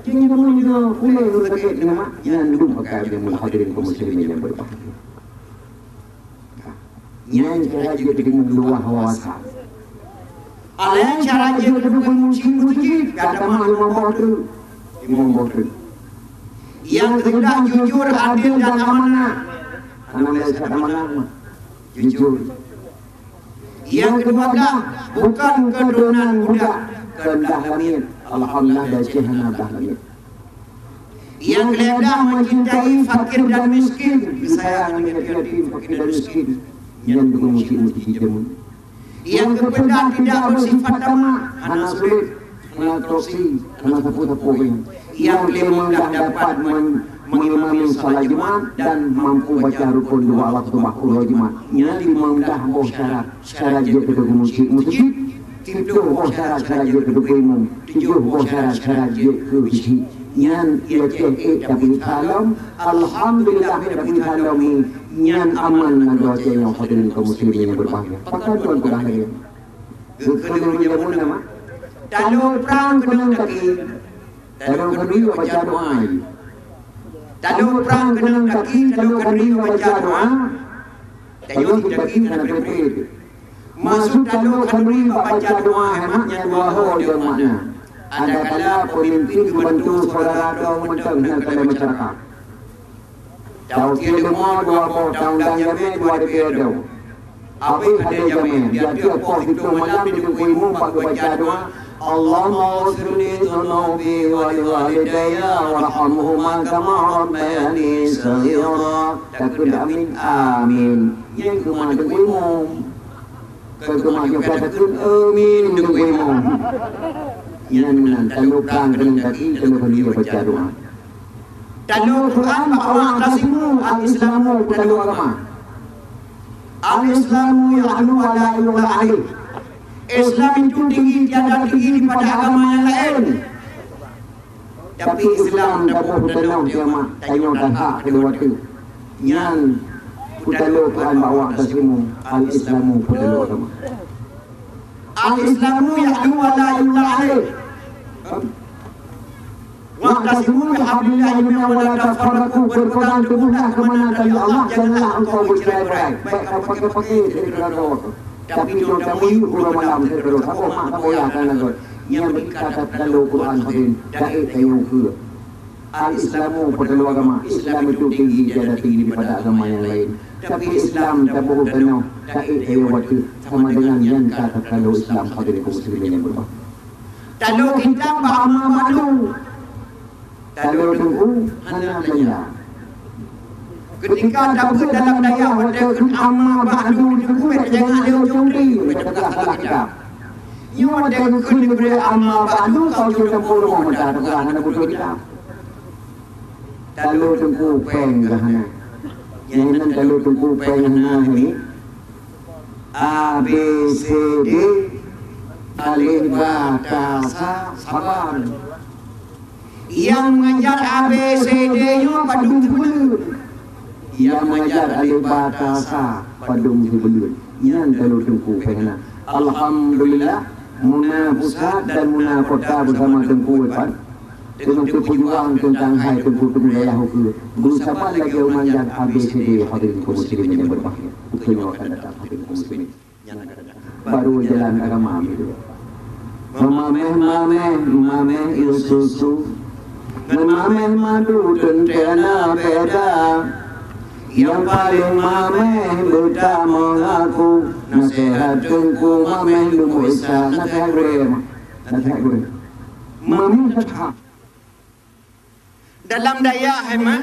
Jén jameun jideungoe, puléh ureueng sakét nyan mak. Nyan dum pakai jameun, hadirin kaum muslimin nyang berbahagia. Nyan cara jeuet keu Teungku Imum luwah wawasan. Laén cara jeuet keu Teungku Imum cit beujeuet, gata mah limong boh treuk. Limong boh treuk. Nyang keuseudah jujur, adil dan amanah. Hana meuleusat amanah mah. Jujur. Nyang keudua blah, bukan keuturonan budak, keuheundak lamiet. Alhamdulillah, di Aceh hana blah lamiet. Nyang keulhèe blah, mencintai fakir dan miskin, sayang ngon yatim, fakir dan miskin. Nyan dua musim-musim jameun. Nyang keupeuet blah, tidak bersifat tamak, hana sulet, hana toksi, hana sapeue-sapeue. Nyang keulimong blah, dapat men-, mengimami salat Jumat dan mampu baca rukun dua Allah Subhanahu Jumat. Nyan limong blah boh syarat. Syarat jeuet keu Teungku Imum cit meuseujid, siplôh boh syarat, syarat jeuet keu Teungku Imum, tujoh boh syarat, syarat jeuet keu bisi. Nyan ie céh ék tapi salom, alhamdulillah tapi salom nyan aman na doa nyoe hadirin kaum muslimin nyang berbahagia. Pakon tuan peugah lagèe nyan? Geukheun lôn jameun nama? Talo prang keunong taki. Talo khanduri baca doa. Talo prang keunong taki, talo khanduri baca doa. Talo taki hana peuet-peuet. Maksud talo khanduri baca doa, hemat nyan dua ho deungon makna. Adakala pemimpin geubantu syedara droe mantong na keuadaan masyarakat. Tauke leumo dua boh, taundang jamé dua D P R dong. Abéh hadé jamé, di ateueh poh siplôh malam di Teungku Imum bak geubaca doa, "Allahumma ighfirli dzunubi wa li walidayya warhamhuma kama rabbayani shaghira." Takheun amin, amin. Nyan keuma Teungku Imum. Keu keuma nyoe ka takheun amin Teungku Imum. Nyan meunan, talo prang keunong taki, talo khanduri baca doa. Talo Quran bak wa'tasimu, al-Islamu, talo agama. Al-Islamu ya'lu wa la yu'la alaih. Islam itu tinggi, tiada tinggi daripada agama yang lain. Tapi Islam taboh tanoh kiamat, tanyoe that-that keudua teuk. Nyan Talo Quran bak wa'tasimu, al-Islamu peutalo agama. Al-Islamu ya'lu wa la yu'la alaih. Wa'tasimu bihablillahi jami'an wa la tafarraqu. Berpegang teguhlah keumana tali Allah, janganlah engkau bercerai-berai. Baik ka pakai-pakai dari keluarga. Tapi jangan kamu yuk uroe malam sekeroh. Saboh mak saboh yah kana geuh. Nyang beuka that talo Quran hadirin. Daik kayong keu. Al-Islamu peutalo agama. Islam itu tinggi, tiada tinggi daripada agama yang lain. Tapi Islam taboh ganoh, taék kayong bateuk, sama dengan nyang ka tatalo Islam hadirin kaum muslimin yang berbahagia. Talo kitab bak amma ba'du. Talo teungku hana belanja. Ketika tabeuet dalam dayah watée kheun amma ba'du teungku, bèk jangan lé ujong di, bèk teupeugah salah kitab. Nyoe watée kheun dibri amma ba'du, kau cuma tempur rumoh mata teupeugah hana beutôi kitab. Talo teungku péng geuh hana. Nyang nan talo teungku péng hana ni. A, B, C, D, alif, ba, ta, sa, saban. Nyang mengajar A, B, C, D nyoe padum sibuleuen. Nyang mengajar alif, ba, ta, sa, padum sibuleuen. Nyan talo teungku péng hana. Alhamdulillah, muna pusat dan muna kota bersama Teungku Irfan. Teungoh teupejuang teuntang hai teungku-teungku dayah ukeue. Beusaban lagèe umat nyang A B C D hadirin kaum muslimin nyang berbahagia. Ukeue nyoe akan datang hadirin kaum muslimin. Nyang akan datang. Baru jalan agama itu. Mamèh-mamèh, mamèh isu-su. Ngon mamèh madu teuntèe na beda. Nyang paleng mamèh beuta meungaku. Naseuhat teungku mamèh lumbôi sa. Naseuhat gurèe. Naseuhat gurèe. Mamèh that. Dalam dayah, hai mak,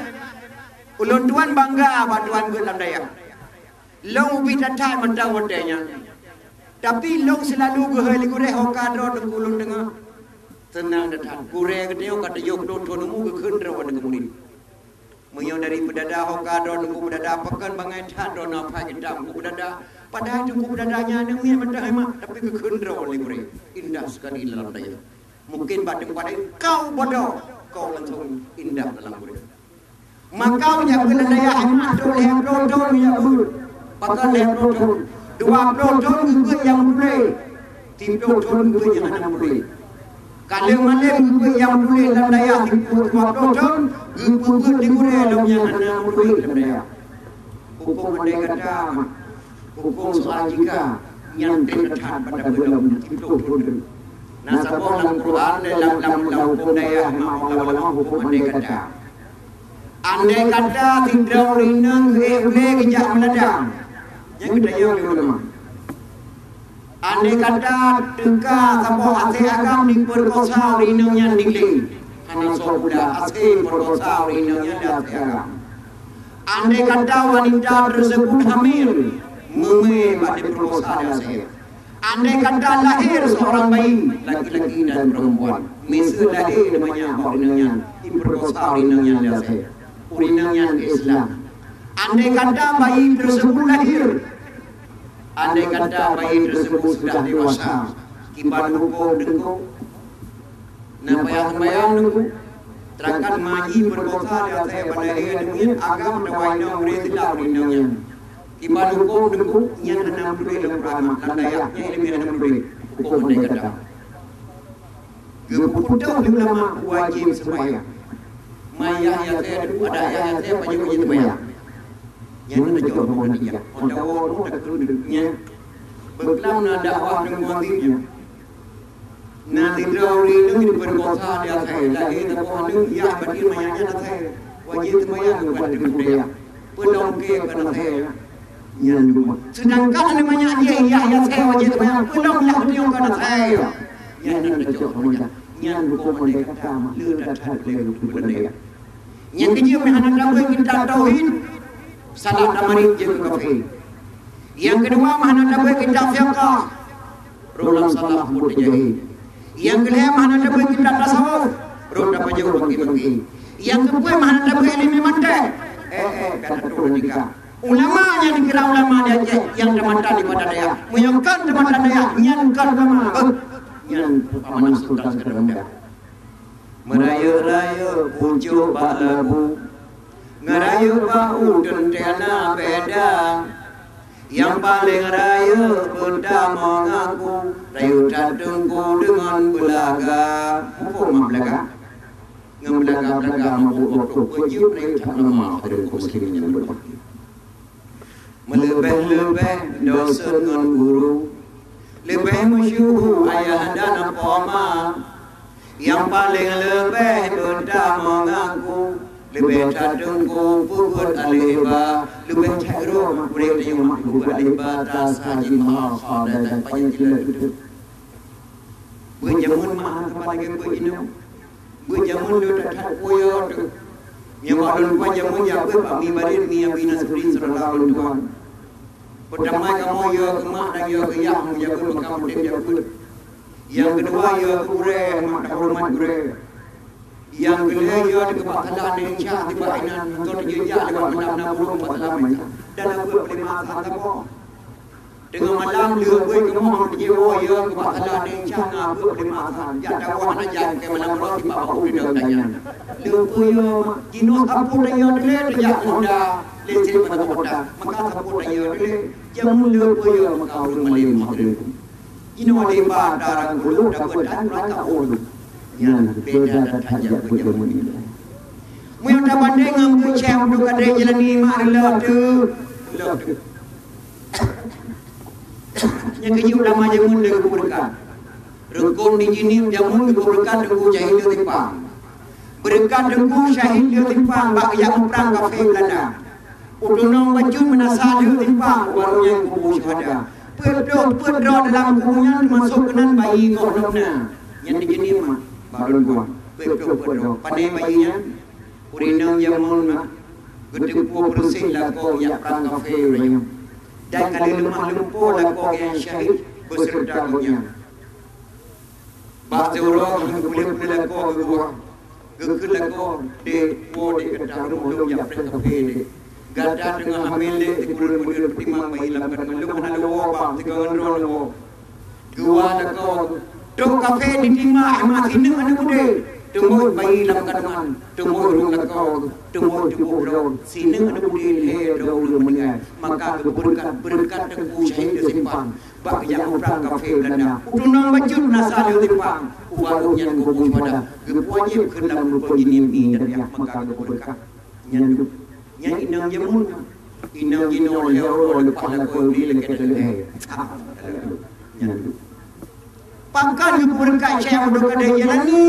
ulôn tuan bangga bak tuan geuh lam dayah. Lôn ubit that-that mantong watèe nyan. Tapi lôn seulalu geuhôi lé gurèe ho ka droe teungku lôn deungö. Seunang that-that. Gurèe geutanyoe ka tujoh ploh thon umu geukheun droe ngon murit. Meunyoe dari Peudada ho ka droe teungku Peudada, pakon bangai that droe na phai kitab teungku Peudada. Padahai teungku Peudada nyan aneuk miet mantong hai mak, tapi geukheun droe lé gurèe. Indah sekali dalam dayah. Mungkin bak teumpat laén kau bodoh, kau langsung indah dalam ureueng. Maka nyang keuneuk dayah nyoe trok lhèe ploh thon nyang beuet. Pakon lhèe ploh thon? Dua ploh thon geubeuet nyang mupleh, siplôh thon geubeuet nyang hana mupleh. Ka lheueh malém geubeuet nyang mupleh lam dayah, siplôh dua ploh thon geubeuet di gurèe lom nyang hana mupleh lam dayah. Hukôm andai kata, mak. Hukôm soal jika, nyan trép that bak tabeuet lom siplôh thon teuk. Na saboh lam Quran, lam, lam, lam hukôm dayah, mak, ulama hukôm andai kata. Andai kata sidroe ureueng inong geuék ulèe geujak meuladang, nyan geutanyong lé ulama. Andai kata teuka saboh asèe agam dipeurkosa ureueng inong nyan di glé, hana soe peugah asèe peurkosa ureueng inong nyan di asèe agam. Andai kata wanita tersebut hamil, meumè bak dipeurkosa lé asèe. Andai kata lahir seorang bayi, laki-laki dan perempuan, miseue lahé manyak bak ureueng nyan, dipeurkosa ureueng nyan lé asèe. Ureueng nyan Islam. Andai kata bayi tersebut lahir, andai kata bayi tersebut sudah dewasa, kiban hukôm teungku? Na payah seumayang teungku. Teurangkan ma jih peurkosa di asèe bak lahé aneuk miet, agam atawa inong ureueng Islam inong nyan. Kiban hukôm teungku, nyan hana meutuléh lam Quran, lam dayah nyan ileumèe hana meutuléh hukôm andai kata. Geupeutoh lé ulama wajéb seumayang. Ma yah asèe, adak yah asèe pajoh wajéb seumayang. Nyan teucok rumoh Nabi. Meudawa rumoh takheun nyan. Beuklam na dakwah ngon muazzin nyan. Na sidroe ureueng inong dipeurkosa di asèe, lahé saboh aneuk, yah batin manyak nyan asèe. Wajéb seumayang buet teungku dayah. Peulom kèe kon asèe nyan. Nyan dua. Seudangkan aneuk manyak jih yah asèe wajéb seumayang, peulom yah tanyoe kon asèe. Nyan, nyan teucok rumoh Nabi. Nyan hukôm andai kata, mak, le that-that lé hukôm andai kata. Nyang keujeuet meuhana tabeuet kitab tauhid, salah tamarit jeuet keu kafé. Nyang keudua meuhana tabeuet kitab fiqah, rôh lam salah buet teujahi. Nyang keulhèe meuhana tabeuet kitab tasawuf, rôh tapajoh bangké-bangké. Nyang keupeuet meuhana tabeuet ileumèe mantek, eh, eh, ka tatuh logika. Ulama nyang dikira ulama di Aceh nyang tamatan di Badan Dayah. Meunyoe kon tamatan dayah, nyan kon ulama. Beuh, nyan amanah Sultan Sekarang Muda. Meurayeuk-rayeuk pucôk bak labu. Ngeurayeuk bak uteuen teuh na beda. Nyang paleng rayeuk beutamong aku, rayeuk that teungku deungon beulaga. Muphom mak beulaga? Ngon beulaga-beulaga mabök-mabök peue jeuet rayeuk that lama pada kaum muslimin nyang beubakti. Meuleubeh-leubeh dosen ngon guru, leubeh meusyuhu ayah dan poma. Nyang paleng leubeh beutamong aku, leubeh that teungku peubuet aleba, leubeh that droe mak gurée tanyoe mak peubuet aleba, tasa jih meuha-ha dan panyang jileuet beutôi. Beujameun mak hana saban lagée beuinong. Beujameun lôn that-that peue yo teuh. Nyoe bak lôn tuan jameun jak beuet bak mi barit mi Abi Nasruddin Surallah lôn tuan. Peutamai kamoe yo keu mak dan yo keu yah meujak beuet makam udeb jak beuet. Nyang keudua yo keu gurée mak teuhoreumat gurée. Nyang keulhée yo teuh keu bak salah neng Syah tibak inan, ngon teujeuet jak lewat malam na burông bak salah meusa. Dan na beuet peulimah saboh. Teungoh malam lheueh bui keumoh jiwoe yo keu bak salah neng Syah na beuet peulimah asan. Jak tawoe hana jan keu malam uroe sibak bak udeue tanyan. Lheueh bui yo jinoe sapeue tanyoe teuh lé teujak ngon da lé sirip mata kota. Maka sapeue tanyoe teuh lé jameun lheueh bui yo maka ureueng malém meuhadri. Jinoe lé ba tarang gulong dapat dan raka ulu. Nyan beda that jak beujameun nyoe. Meunyoe tabandeng ngon bui Syekh Abdul Qadir Jailani mak reuloh teuh. Reuloh teuh. Nyang keujeuet ulama jameun lé geupeureukat. Rukon di jinim jameun geupeureukat Teungku Syahid Lheueh Simpang. Beureukat Teungku Syahid Lheueh Simpang bak geujak muprang kafé Beulanda. Utunong bacut meunasah Lheueh Simpang, barô nyan kubu syuhada. Peuet ploh peuet droe dalam kubu nyan teumasok keunan bayi goh lom na. Nyan di jinim mak, bak lôn tuan. Peuet ploh peuet droe. Pane bayi nyan? Ureueng inong jameun mak, geuteupeue peureuseh lakoe jak prang kafé uroe nyoe. Dan ka lheueh leumah lumpoe lakoe nyang syahid beuseureuta gobnyan. Bak siuroe han geupeuleueh-peuleueh lakoe geubuah, geukheun lakoe, "Dek, woe dek gata rumoh lôn jak prang kafé dek. Gata teungoh hamé dek, sikureueng buleuen peutimang bayi lam kandungan lôn hana lôn woe bang, sigoe ngon droeneuh woe." Geuwa lakoe, trok kafé ditimang, mak sineuk aneuk udeb, teumeuet bayi lam kandungan, teumeuet rhueng lakoe, teumeuet tuboh droe, sineuk aneuk udeb lhèe droe ureueng meuninggai. Maka geubeureukat, beureukat Teungku Syahid Lheueh Simpang bak geujak muprang kafé Beulanda. Utunong bacut meunasah Lheueh Simpang, ubak gobnyan kubu syuhada, geupeujeuet kheun lam rukon jinim ié dan yah, maka geubeureukat. Nyan, nyan inong jameun. Inong jinoe lhèe uroe leupah lakoe bri lagèe teuleuhe. Nyan. Pakon geupeureukat Syekh Abdul Qadir Jailani?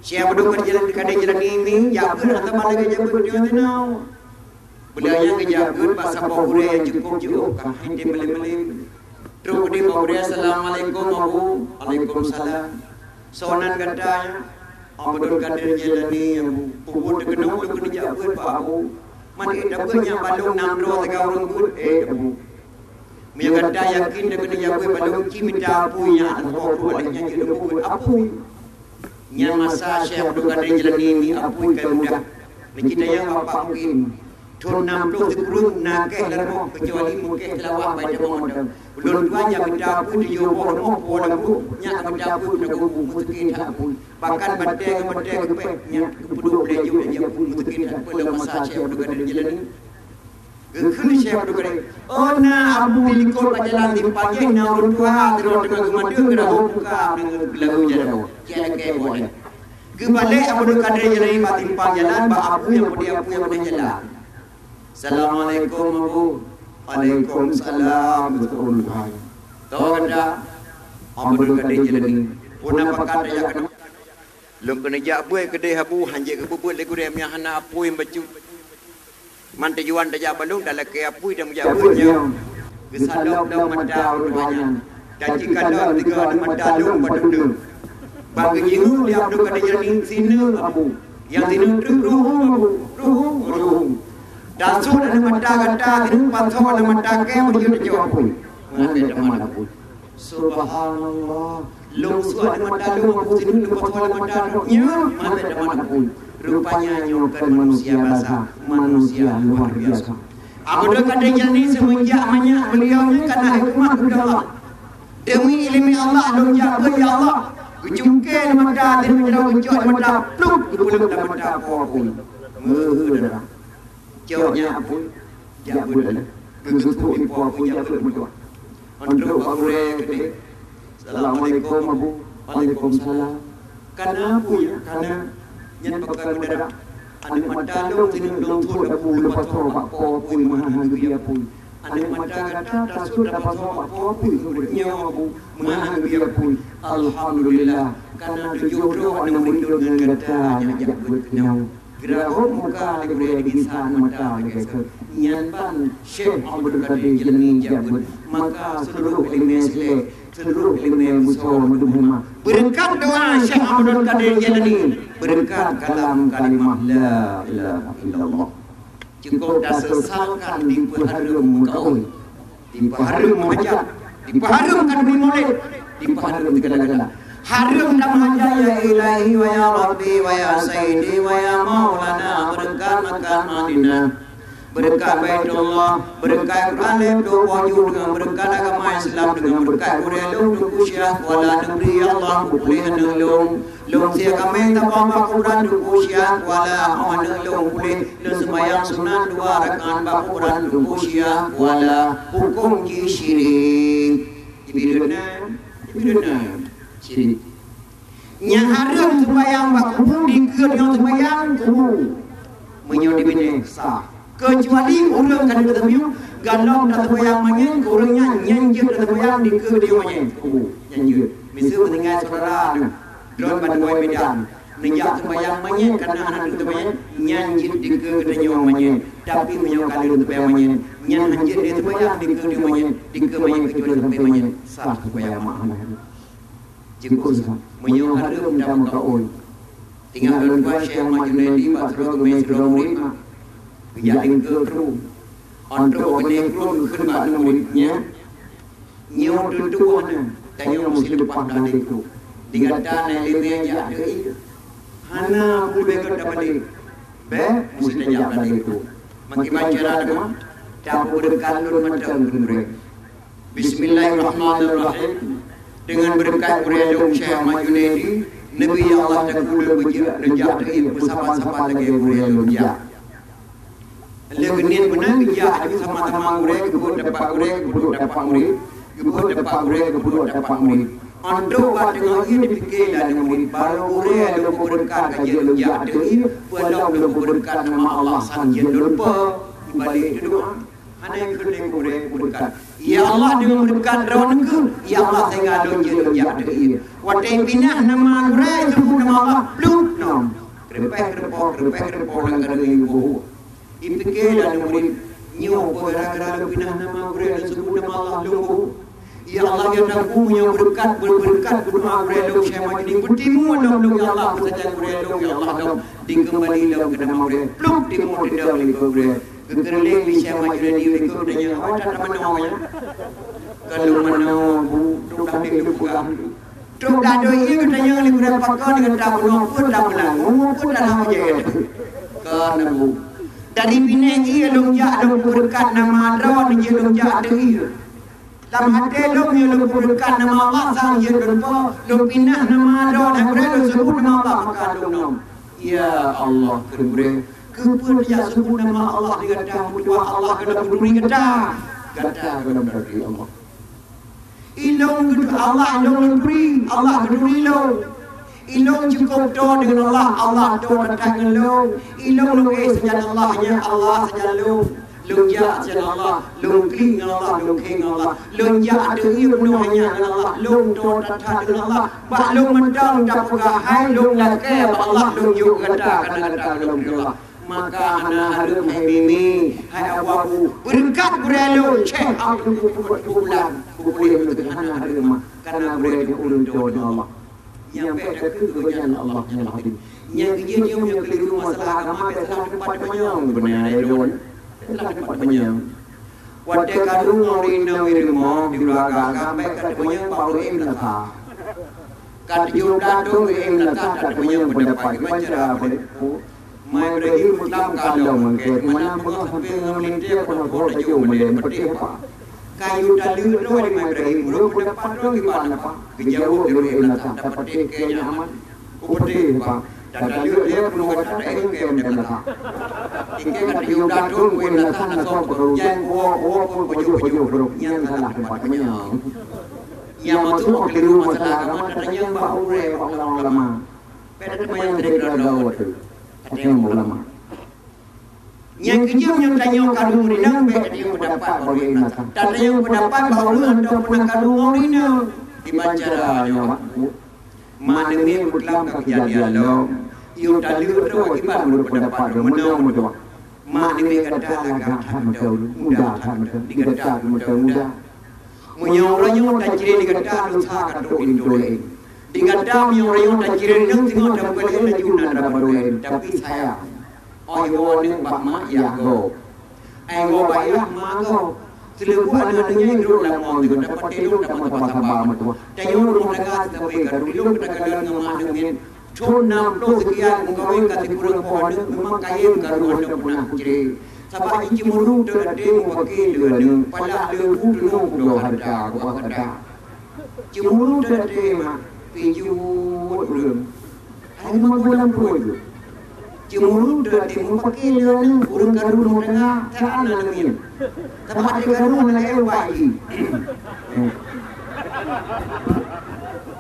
Syekh Abdul Qadir Jailani, Qadir Jailani mi, jak beuet hana saban lagèe jak beuet nyoe sinoe. Beulah nyan geujak beuet bak saboh gurèe nyang cukôp jiôh, ka han tem malém-malém. Trok keudeh bak gurèe, "Assalamualaikum, Abu." "Waalaikumsalam." "Soe nan gata nyan?" "Abdul Qadir Jailani, Abu." "Peue buet teukeunong lôn keuneuk jak beuet bak Abu?" "Man ék tabeuet nyan bak lôn nam droe sigoe ureueng beuet?" "Ék, Abu." "Meunyoe gata yakin teukeunong jak beuet bak lôn, ci mita apui nyan, saboh peuet lhèe nyan jeuet lôn peubuet apui." Nyan masa Syekh Abdul Qadir Jailani mi apui ka mudah. Neucit tanyong Bapak mungkin. Thôn nam ploh sikureueng na kèh lam rumoh, keucuali meukeue teulawah bai tamong mantong. Ulôn tuan nyang mita apui tujoh boh rumoh po lam rumoh, nyan ka mita apui keunoe geubu, meuseuki that apui. Bahkan batèe ngon batèe geupéh, nyan geupeuduek lé jeuet lé apui, meuseuki that apui lam masa Syekh Abdul Qadir Jailani. Geukheun Syekh Abdul Qadir, "Oh, na abu di likot bak jalan timpang jih, na ureueng tuha sidroe teungoh geumadeueng geurahom muka deungon geulalu jaroe, jak lakèe buet lé." Geubalek Abdul Qadir Jailani bak timpang jalan, bak abu nyang peudeh, abu nyang peudeh jalan. "Assalamualaikum, Abu." "Waalaikumsalam, beutôi hai." "Toh gata?" "Abdul Qadir Jailani." "Peue na pakat tajak keunoe?" "Lôn keuneuk jak beuet keudeh, Abu, han jeuet geupeubuet lé gurèe, meunyo hana apui bacut." "Man tujuan tajak bak lôn, talakèe apui dan meujak beuet nyoe?" Geusalop lom mata ureueng tuha nyan. Dan jikalon tiga aneuk mata lom bak deuh-deuh. Ban geujingui lé Abdul Qadir Jailani, "Sineuk, Abu." Nyang sineuk treuk, "Ruhueng, Abu, ruhueng, ruhueng." "Tasut aneuk mata gata sineuk, pasoe lam mata kèe, meujeuet tacok apui." Meunan bèk tamat apui. Subhanallah. Lôn sut aneuk mata lôn, Abu, sineuk lôn pasoe lam mata droeneuh. Nyan, mantong tamat apui. Rupanya nyoe kon manusia biasa, manusia luar biasa. Abdul Qadir Jailani seumeunjak manyak beliau nyan kana hikmah keu Allah. Demi ileumèe Allah, lôn jak beuet, ya Allah. Geucungké lam mata, sineuk jaroe geucok lam mata, plup, geupeuleuet lam mata, po apui. Heuheu dara. Cok nyan apui, jak beuet lé. Geuseutuek di po apui jak beuet meutuah. Entrok bak gurée keudeh. Assalamualaikum, Abu. Waalaikumsalam. Kana apui, kana. Nyan pakon meudarah. Aneuk mata lôn sineuk lôn tuet Abu, lôn pasoe bak po apui meuhan-han geubi apui. Aneuk mata gata tasuet tapasoe bak po apui, nyoe Abu, meuhan-han geubi apui. Alhamdulillah, kana tujoh droe aneuk murit ngon gata nyang jak beuet keunoe. Geurahom muka lé gurée geubisan mata lagée seuet. Nyan ban Syekh Abdul Qadir Jailani jak beuet. Maka seuluruh ileumèe silek, seuluruh ileumèe beusoe meudum hima. Beureukat doa Syekh Abdul Qadir Jailani, beureukat kalam kalimah la ilaha illallah. Cukôp taseusalkan dipeuhareuem meukaôi. Dipeuhareuem meuhajat, dipeuhareuem ka teubiet mulod, dipeuhareuem sigala-gala. Hareuem dan meuhajat, ya Ilahi wa ya Rabbi wa ya Sayyidi wa ya Maulana, beureukat Makkah Madinah, beureukat Baitullah, beureukat Quran lhèe ploh boh ju, deungon beureukat agama Islam, deungon beureukat gurée lôn Teungku Syiah Kuala Negeri, ya Allah, beupuléh aneuk lôn. Lôn sie kaméng tabang bak kuburan Teungku Syiah Kuala, oh aneuk lôn puléh, lôn seumayang sunat dua rakaat bak kuburan Teungku Syiah Kuala, hukôm jih syirik. Jibireuna, jibireuna, syirik. Nyang hareuem seumayang bak kubu dikeue nyoe seumayang kubu. Meunyoe dibinéh sah. Keucuali ureuëng ka neuteubiet, galom taseumayang manyét keu ureuëng nyan, nyan jeuet taseumayang dikeue di manyét kubu. Nyan jeuet. Miseue meuninggai syedara neuh, droe bandua Medan, neujak seumayang manyét kana hana teupeu manyét, nyan jeuet dikeue geutanyoe manyét. Tapi meunyoe ka lheueh teupeu manyét, nyan hanjeuet lé seumayang dikeue di manyét, dikeue manyét keucuali sampoe manyét, sah seumayang meuh hana. Jeuet keu sah. Meunyoe hareuem tameukaôi. Ingat lôn tuan Syekh Ahmad Junaidi bak sidroe geumé sidroe murit mak. Geujak lingkeue krueng. Entrok keuneuk krueng geukheun bak aneuk murit nyan, "Nyoe teuntèe na, tanyoe meusti leupah blah dèe krueng. Di gata na ileumèe jak ateueh ié. Hana peue lé gata balek. Bèk meusti tajak blah dèe krueng." Meukiban cara teuma, tapeubeureukat lôn mantong kheun gurèe. Bismillahirrahmanirrahim. Deungon beureukat gurèe lôn Syekh Ahmad Junaidi, neubi Allah takue lôn beujeuet neujak ateueh ié peusaban-saban lagèe gurèe lôn jak. Lheueh geuniet meunan geujak aju sama-sama gurèe, geupeuduek tapak gurèe, geupeuduek tapak murit, geupeuduek tapak gurèe, geupeuduek tapak murit. Entrok bak teungoh ié dipike lé aneuk murit, barô gurèe lôn peubeureukat ka jeuet lôn jak ateueh ié, peue lom lôn peubeureukat nama Allah sang jeuet lôn lupa. Ibalek teudoa. Hana kheun lé gurèe peubeureukat. Ya Allah, deungon beureukat Droeneuh kheueh, ya Allah, sehingga lôn jeuet lôn jak ateueh ié. Watèe pinah nama gurèe, seubut nama Allah, plup nom. Keureumpèh keureumpôh, keureumpèh keureumpôh lam keureung ié geuboh. Ipike lé aneuk murit, "Nyoe peue gara-gara lôn pinah nama gurèe lôn seubut nama Allah lôn boh? Ya Allah, ya Tuhanku, meunyoe beureukat, beubeureukat geudoa gurèe lôn Syekh Ahmad Junaidi, beutimu lom lôn ya Allah, beusajan gurèe lôn ya Allah lom, dikeumbali lom keu nama gurèe." Plup timu teudong likôt gurèe. Geukeureuleng lé Syekh Ahmad Junaidi likôt geutanyoe, awai that tamanoe nyan. Ka lôn manoe, Bu, trok dah lôn peugah. Trok dah doi ié geutanyoe lé gurèe pakon ngon tabunoe peue tameulangô, peue talam jeuet. Ka na, Bu. Dari binéh ié lôn jak lôn peubeureukat nama droe, jeuet lôn jak ateueh ié. Lam até lôn nyoe lôn peubeureukat nama Allah sang jeuet lôn po, lôn pinah nama droe, gurèe lôn seubut nama Allah maka lôn nom. Ya Allah, kheun gurèe, keupeue neujak seubut nama Allah di gata, meutuah Allah gohlom geuturi gata, gata gohlom geuturi Allah. Ilôn geuturi Allah, ilôn lôn turi, Allah geuturi ilôn. Ilôn cukôp toe deungon Allah, Allah toe that-that ngon lôn. Ilôn lôn éh sajan Allah, nyan Allah sajan lôn. Lôn jak sajan Allah, lôn klik ngon Allah, lôn khém ngon Allah. Lôn jak ateueh ié peunoh nyan ngon Allah, lôn toe that-that deungon Allah. Bak lôn mantong tapeugah hai lôn lakèe bak Allah, lôn jok gata, kareuna gata gohlom turi Allah. Maka hana hareuem hai Mimi, hai Abu-abu, beureukat gurèe lôn, Syekh Abdul Bulan, beupuléh lôn hana hareuem mah, kareuna gurèe nyoe ureueng toe deungon Allah. Nyang bèk takheun keu gobnyan Allah nyang Al-Hakim. Nyang keujeuet nyoe meunyoe keuliru masalah agama, bèk salah teumpat teumanyong, beuna lé droe. Bèk salah teumpat teumanyong. Watèe ka lôn ngon ureueng inong i rumoh, di ulaga agam, bèk ka teumanyong bak ureueng M L K. Ka tujoh blah thôn ureueng M L K ka teumanyong peundapat, kiban cara bèk. Mai Ibrahim Islam ka lom, keu mana beungoh sampé ngon meulintèe, peunah boh tajôk meulée, peudeh apa? Kayu taleuek droe lé Mai Ibrahim, ureueng peundapat droe kiban apa? Geujaweueb lé ureueng M L K, tapeudeh keu nyan aman. Peudeh apa? Dan taleuek lé peunoh gata taéh keu M T M Lakah. Tinggai ka tujoh blah thon keu M Lakah na soe peukaru jai, uwoe-uwoe pun pajoh-pajoh brok. Nyan salah teumpat meunyoe. Nyang maksud keliru masalah agama, tatanyong bak gurée, bak ulama-ulama. Bèk tatanyong dari keluarga tu. Tatanyong bak ulama. Nyang keujeuet nyoe tanyoe karu ureueng inong, bèk tanyoe peundapat bak ureueng inong. Tatanyong peundapat bak ureueng hana peunah karu ureueng inong. Kiban cara nyoe, Mak. Mak Neumiet beuklam ka keujadian lom. Yôh taleuek droe kiban ureueng peundapat droe, meunoe meutuah. Mak Neumiet gata lagak that meuteun, muda that meuteun, di gata meuteun muda. Meunyoe uroe nyoe taciré di gata, desya ka trok linto laén. Di gata meunyoe uroe nyoe taciré, nyoe singoh tapeuleueh laju na dara barô laén, tapi sayang. Óh iwoe aneuk bak mak yah gob. Ai woe bak yah mak gob. Seuleubu aneuk-aneuk nyan rhot lam woe nyoe, dapat ilôn dapat saba-saba meutuah. Tanyoe rumoh tangga sitabe karu, ilôn geukalon ngon mak Neumiet. Thon nam ploh seukian meukawen ka sikureueng poh aneuk, memang kayém karu aneuk peunah kucre. Sabab jiceumuru teuh até mupake lé aneuk, palak lé bu teunoh pulo hareuta, geuba hareuta. Ceumuru teuh até mak, pih jeuet ureueng. Hai meugoe lam pruet geuh. Ceumuru teuh até mupake lé aneuk, ureueng karu rumoh tangga, saan aneuk nyan. Sabab até karu hana laén ubat jih.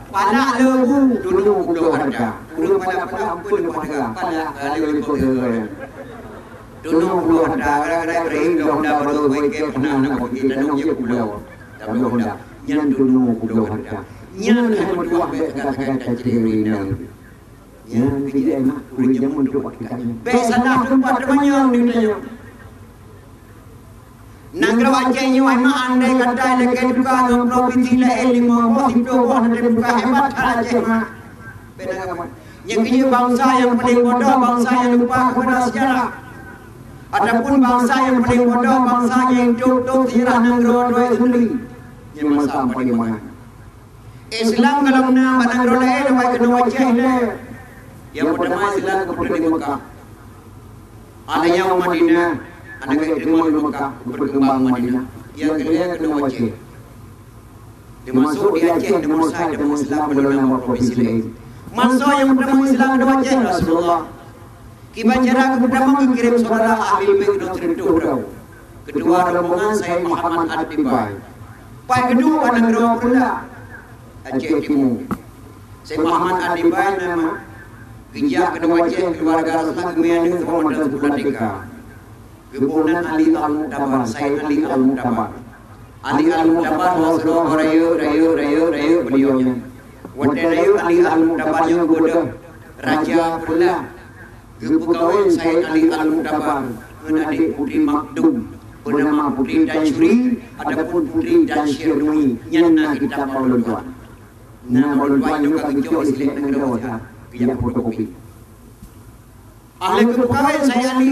Palak lé bu teunoh pulo hareuta. Ureueng palak-palak ampeuen leupah dara, palak ka lheueh likot dara. Teunoh pulo hareuta, gara-gara Ibrahim lom da baroe wai kée peuna aneuk bak geutanyoe jeuet pulo. Tabloe honda. Nyan teunoh pulo hareuta. Nyan hai meutuah bèk sagai-sagai tacre ureueng inong. Nyan keu jiéh mak ureueng jameun trok bak kita nyoe. Bèk salah teumpat teumanyong di tanyoe. Nanggroe Aceh nyoe hai mak, andai kata ilakée teuka ngon propinsi laén limong boh, siplôh boh, hana teuka, hebat that Aceh mak. Bèk na kamoe. Nyang keujeuet bansa nyang paleng bodoh, bansa nyang lupa kepada sejarah. Ataupun bansa nyang paleng bodoh, bansa nyang tôp-tôp sejarah nanggroe droe sendiri. Nyang masa paling mangat. Islam kalau na bak nanggroe laén, awai keunoe Aceh lé. Nyang peutama Islam geupeutreun di Mekah. Hana nyang u Madinah, hana geuteumé di Mekah, geupeukeumbang u Madinah. Nyang keudua keunoe Aceh. Teumasok di Aceh, teumasok Islam golom na bak propinsi laén. Masa nyang peutama Islam di Aceh, Rasulullah. Kiban cara geupeutama geukirém syedara ahli bait keunoe sireutôh droe. Ketua rombongan Said Muhammad Ad-Dibai. Pai geuduek bak nanggroe Peureulak, Aceh Timu. Said Muhammad Ad-Dibai nama geujak keunoe Aceh, keuluwarga Rasulullah geumiyueb aneuk saboh mantong sikula T K. Geuboh nan Ali Al-Mu'tabar, Said Ali Al-Mu'tabar. Ali Al-Mu'tabar hana sidroe rayeuk, rayeuk, rayeuk, rayeuk beuliau nyan. Watée rayeuk Ali Al-Mu'tabar nyoe geubeudôh raja Peureulak, geupeukawen Said Ali Al-Mu'tabar ngon adék Putri Makdum, beunama Putri Tansyuri ataupun Putri Tansyirnui, nyan na kitab bak ulôn tuan. Na bak ulôn tuan nyoe ka geucok di silék nanggroe that, geujak fotokopi. Ahli keukawén Said Ali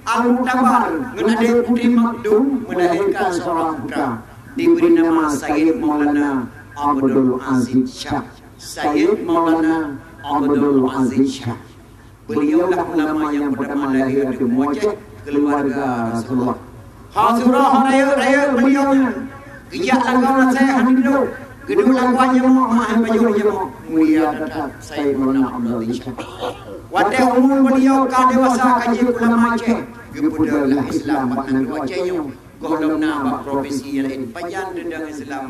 Al-Mu'tabar ngon adék Putri Makdum melahirkan seorang putra, diberi nama Sayyid Maulana Abdul Aziz Syah. Sayyid Maulana Abdul Aziz Syah. Beliaulah ulama yang pertama lahir di Muaceh, keluarga Rasulullah. Hana sidroe rayeuk-rayeuk beuliau nyan geujak lam kawan asai hana duek. Geuduek lam kawan jamoe, mak han pajoh jamoe. Mulia that-that Said Maulana Abdul Aziz Syah. Watée umu beuliau ka dewasa, ka jeuet ulama Aceh, geupeudong lah Islam bak nanggroe Aceh nyoe. Gohlom na bak propinsi nyang laén. Pajan teudong Islam?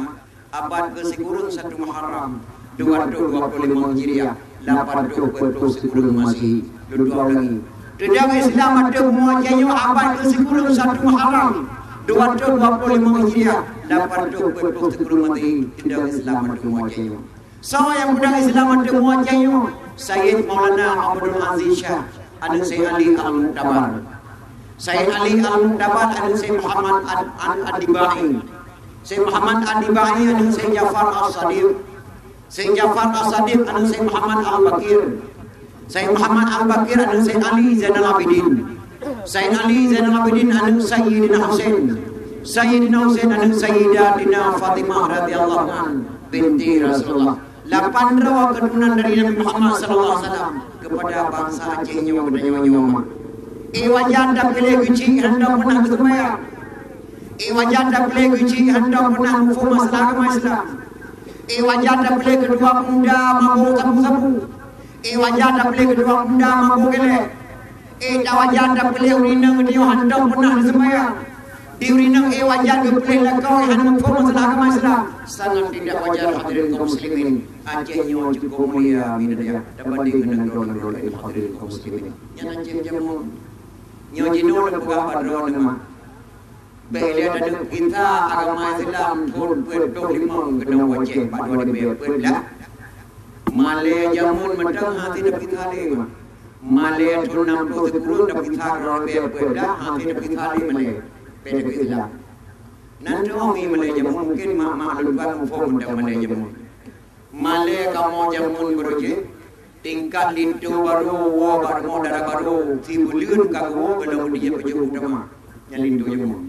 Abad keusikureueng satu Muharram, dua ratus dua puluh lima Hijriah, lapan ratus empat puluh sikureueng Masehi. Lôn tuan ulangi. Teudong Islam ateueh Muaceh nyoe abad keusikureueng satu Muharram, dua ratus dua puluh lima Hijriah, lapan ratus empat puluh sikureueng Masehi. Teudong Islam ateueh Muaceh nyoe. Soe nyang peudong Islam ateueh Muaceh nyoe? Sayyid Maulana Abdul Aziz Syah, aneuëk Sayyid Ali Al-Mu'tabar. Sayyid Ali Al-Mu'tabar, aneuëk Sayyid Muhammad Ad-, Ad-, Ad-Dibai. Sayyid Muhammad Ad-Dibai, aneuëk Sayyid Ja'far As-Sadiq. Sayyid Ja'far As-Sadiq, aneuëk Sayyid Muhammad Al-Baqir. Sayyid Muhammad Al-Baqir, aneuëk Sayyid Ali Zainal Abidin. Sayyid Ali Zainal Abidin, aneuëk Sayyidina Husain. Sayyidina Husain, aneuëk Sayyidatina Fatimah radhiyallahu anha binti Rasulullah. Lapan droe keuturunan dari Nabi Muhammad sallallahu alaihi wasallam kepada bansa Aceh nyoe, geutanyoe nyoe mak. Eh, wajan tapiléh keuchik hana pernah geuseumbahyang. Eh, wajan tapiléh keuchik hana pernah muphom masalah agama Islam. Eh, wajan tapiléh keutua pemuda mabök sabu-sabu. Eh, wajar tapiléh keutua muda mabök geuléh. Eh, tak wajar tapiléh ureueng inong geutanyoe hántom peunah neuseumbahyang. Di ureueng inong, eh, wajar geupiléh lakoe hana muphom masalah agama Islam. Sangat tidak wajar, hadirin kaum muslimin. Aceh nyoe cukup mulia, minat ya, tabanding ngon nanggroe-nanggroe laén, hadirin kaum muslimin. Nyan Aceh jameun. Nyoe jinoe lôn peugah bak droeneuh mak. Bèk lé taneuk kisah agama Islam thôn peuet ploh limong keunoe u Aceh bak dua ribèe peuet lah. Malèe jameun mantong hase tapisah lé mak. Malèe thôn nam ploh sikureueng tapisah dua ribèe peuet lah, hase tapisah lé malèe. Bèk tapisah. Nan teu'oh mi malèe jameun, mungken mak-mak lôn tuan muphom mantong malèe jameun. Malèe kamoe jameun barô jih, tingkat linto barô woe bak rumoh dara barô, sibuleuen ka geuwoe gohlom dijép pajoh u tamah. Nyan linto jameun.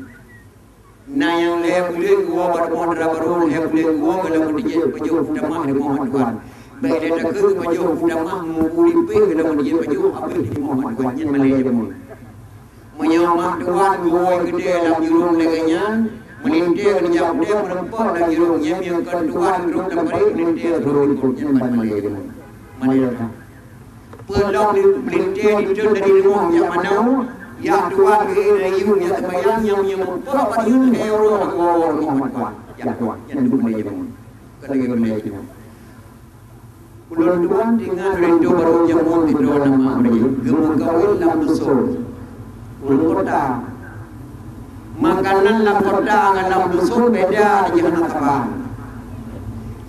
Na nyang lhèe buleuen geuwoe bak rumoh dara barô, lhèe buleuen geuwoe gohlom dijép pajoh u tamah rumoh mak tuan. Bèk lé takheun pajoh u tamah, mubu lipéh gohlom dijép pajoh, habéh rumoh mak tuan. Nyan malèe jameun. Meunyoe mak tuan geuwoe keudè lam jurông lagèe nyan, meulintèe ngon jak udép meureumpok lam jurông, nyan meunyoe kon tuan trok lam parit, meulintèe turun ikot, nyan ban malèe jameun. Malèe jameun. Peue lom meulintèe diteun dari rumoh jak manoe, jak tuan geuék dari yue jak seumbahyang, nyan meunyoe meureumpok bak yue, lhèe uroe geuwoe rumoh mak tuan. Jak tuan, nyan duek malèe jameun. Kon lagèe malèe jameun. Ulôn tuan tinggai di linto barô jameun sidroe nama Melayu, geumeukawen lam dusun. Ureueng kota. Makanan lam kota ngon lam dusun beda, jih hana saban.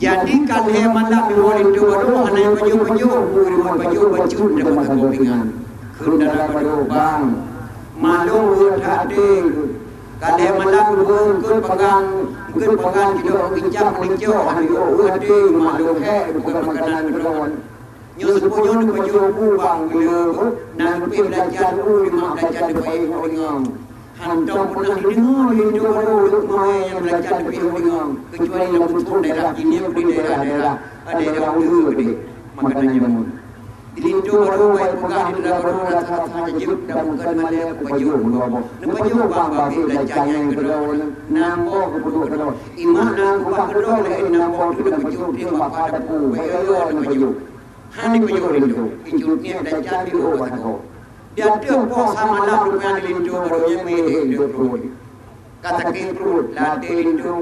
Jadi, ka lhèe malam jiwoe linto barô, hana pajoh-pajoh, ureueng pajoh bacut dalam saboh pingan. Kheun dara barô, "Bang, maklum weueh that até." Ka lhèe malam geupeue eungkôt panggang, eungkôt panggang jidok geucam meulincok, han jidok weueh até, mak lôn hék geupeugah makanan keudroe. Nyoe seupôt nyoe neupajoh bu bang geuleubeh, na leupie beulanjan u, lima beulanjan teupayèe ngon lingong. Hántom peunah jideungoe di linto barô lôn keumae nyang beulanjan teupayèe ngon lingong, keucuali lam beuthôn daerah Cinieb, di daerah-daerah, daerah uleue keudeh makanan jameun. Di linto barô, wai peugah di daerah barô rasa-rasa jeuet dan bukan malèe kupajoh meudua boh. Neupajoh bang babeh beulanjan nyang keudroe, nam boh geupeuduek keudroe. Imak na keubah keudroe laén nam boh tu neupajoh tieng bak dapu. Wai yo neupajoh. Han neupajoh linto. Icut niet beulanjan di oh bak sagoe. Di ateueh poh sa malam rupanya di linto barô nyan meuhé-hé pruet. Ka sakét pruet, latèe linto.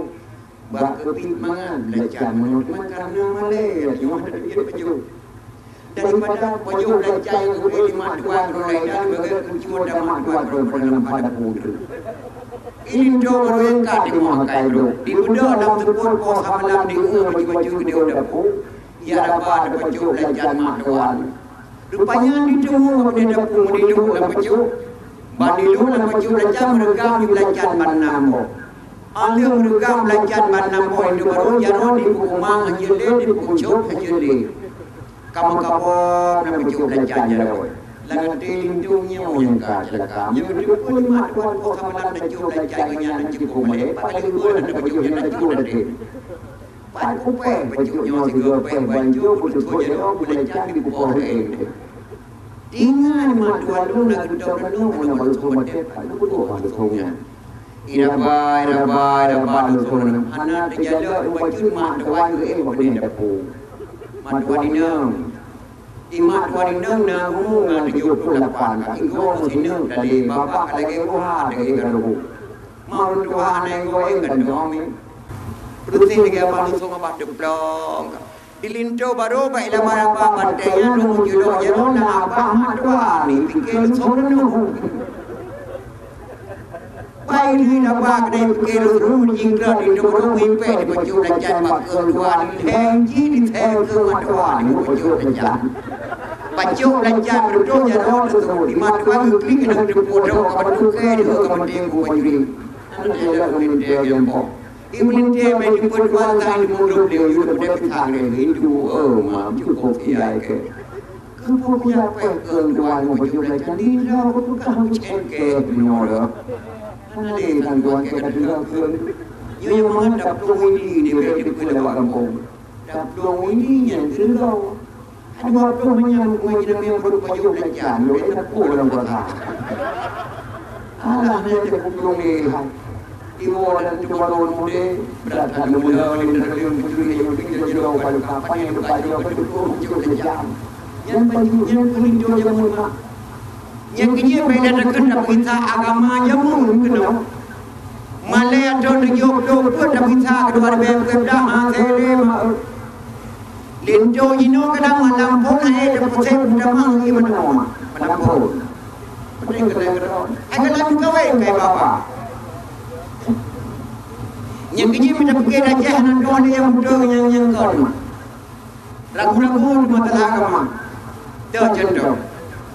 Bak keubiet mangat beulanjan meunyoe teuma karena malèe, nyoe hana jeuet pajoh. Daripada pajoh beulanjan nyang geubri lé mak tuan droe laén, dan bagaih kucue dan mak tuan droe peureuleumpah dapu tu. Linto barô nyang ka timoh akai droe. Dibeudôh lam seupôt poh sa malam, dieu baju-baju keudéh u dapu, ya raba tapajoh beulanjan mak tuan. Rupanya diteumé bak dapu meudiduk lam pajoh. Ban diduek lam pajoh beulanjan, meureugam di beulanjan ban nam boh. Aleuh meureugam beulanjan ban nam boh, linto barô jaroe dipeukumang hanjeuet lé, dipeukucok hanjeuet lé. Ka meukabom lam pajoh beulanjan jaroe. Lam até linto nyoe nyang ka ceulaka. Nyoe teupeue lé mak tuan poh sa malam tajoh beulanjan geuh nyan, cukup malèe, pat lheueh geuh lam pajoh nyan tajoh lam até. Pat kupéh bacut nyoe sigoe péh banjoe, peuteupôt jaroe beulanjan di kupoh lé. Tinggai mak tuan lôn na geutôb lôn ngon mak lôn batèe pat lôn kupoh mak lôn nyan. Iraba, iraba, iraba lôn nyan. Hana teujalok bacut mak tuan geuéh bak binéh dapu. Mak tuan inong. Di mak tuan inong na umu ngon tujoh ploh lapan, ka igoe meusineuk tadi, babah ka lagèe buha lagèe garoh. Mak lôn tuha na igoe gantong. Peureuseh lagèe abah lôn song abah teuplong. Di linto barô bak ilama raba batèe nyan lôn meujulok jaroe na abah mak tuha ni pike lôn song reunong. Bai lheueh raba keudeh pike lôn song jingkrak linto barô meuimpèk di pajoh beulanjan bak keueng tuha ni lhèng jih di thèe keueng mak tuha ni pajoh beulanjan. Pajoh beulanjan beutôi jaroe lôn song di mak tuha geuklik keuneuk teupeue droe ka batu kèe di ka meutem bu bajuri. Nyan lé lôn meuntèe geumpok. Imeulintèe meutupeue dua tangan di mulut lé, yue dapeude pisang lé, itu, oh, ma, cukup kiai ke. Keupeue kuya péng keu tuan meukeujot lé candi, lheueh kupeugah meucén ke meunyoe lé. Hana lé kan tuan ke ka teuga keu. Yue nyang mangat taplueng idi di bèk di peue lewat gampông. Taplueng idi nyan teuga. Aduh, aploh manyang bunga jinamian peurupajoh beulanjan, lôn dak peue lam kota. Alah, nyan teuh kuplueng lé hai. Iwoe dan teubarô mudé, brat that lôn meulo lé teureuleueng bujuri nyang peuting jero-jero bak luka panyang luka jero bak luka jero bak luka. Nyan baju, nyan peulinto jameun mak. Nyan keuh jih beda takheun tapeugisa agama jameun keunoe. Malée atau tujoh ploh peuet tapeugisa keudua ribée peuet blah, ha, sere mak. Linto jinoe kadang malam phon hai tapeusép tamah lagi manoe mak. Malam phon. Beutôi keunoe keudroe. Hai ka laju kawén kai baba. Nyan keuh jih mita pike dah jih hana droe nyang beutôi nyang, nyang kon mak. Ragu-ragu di masalah agama. Toh contoh.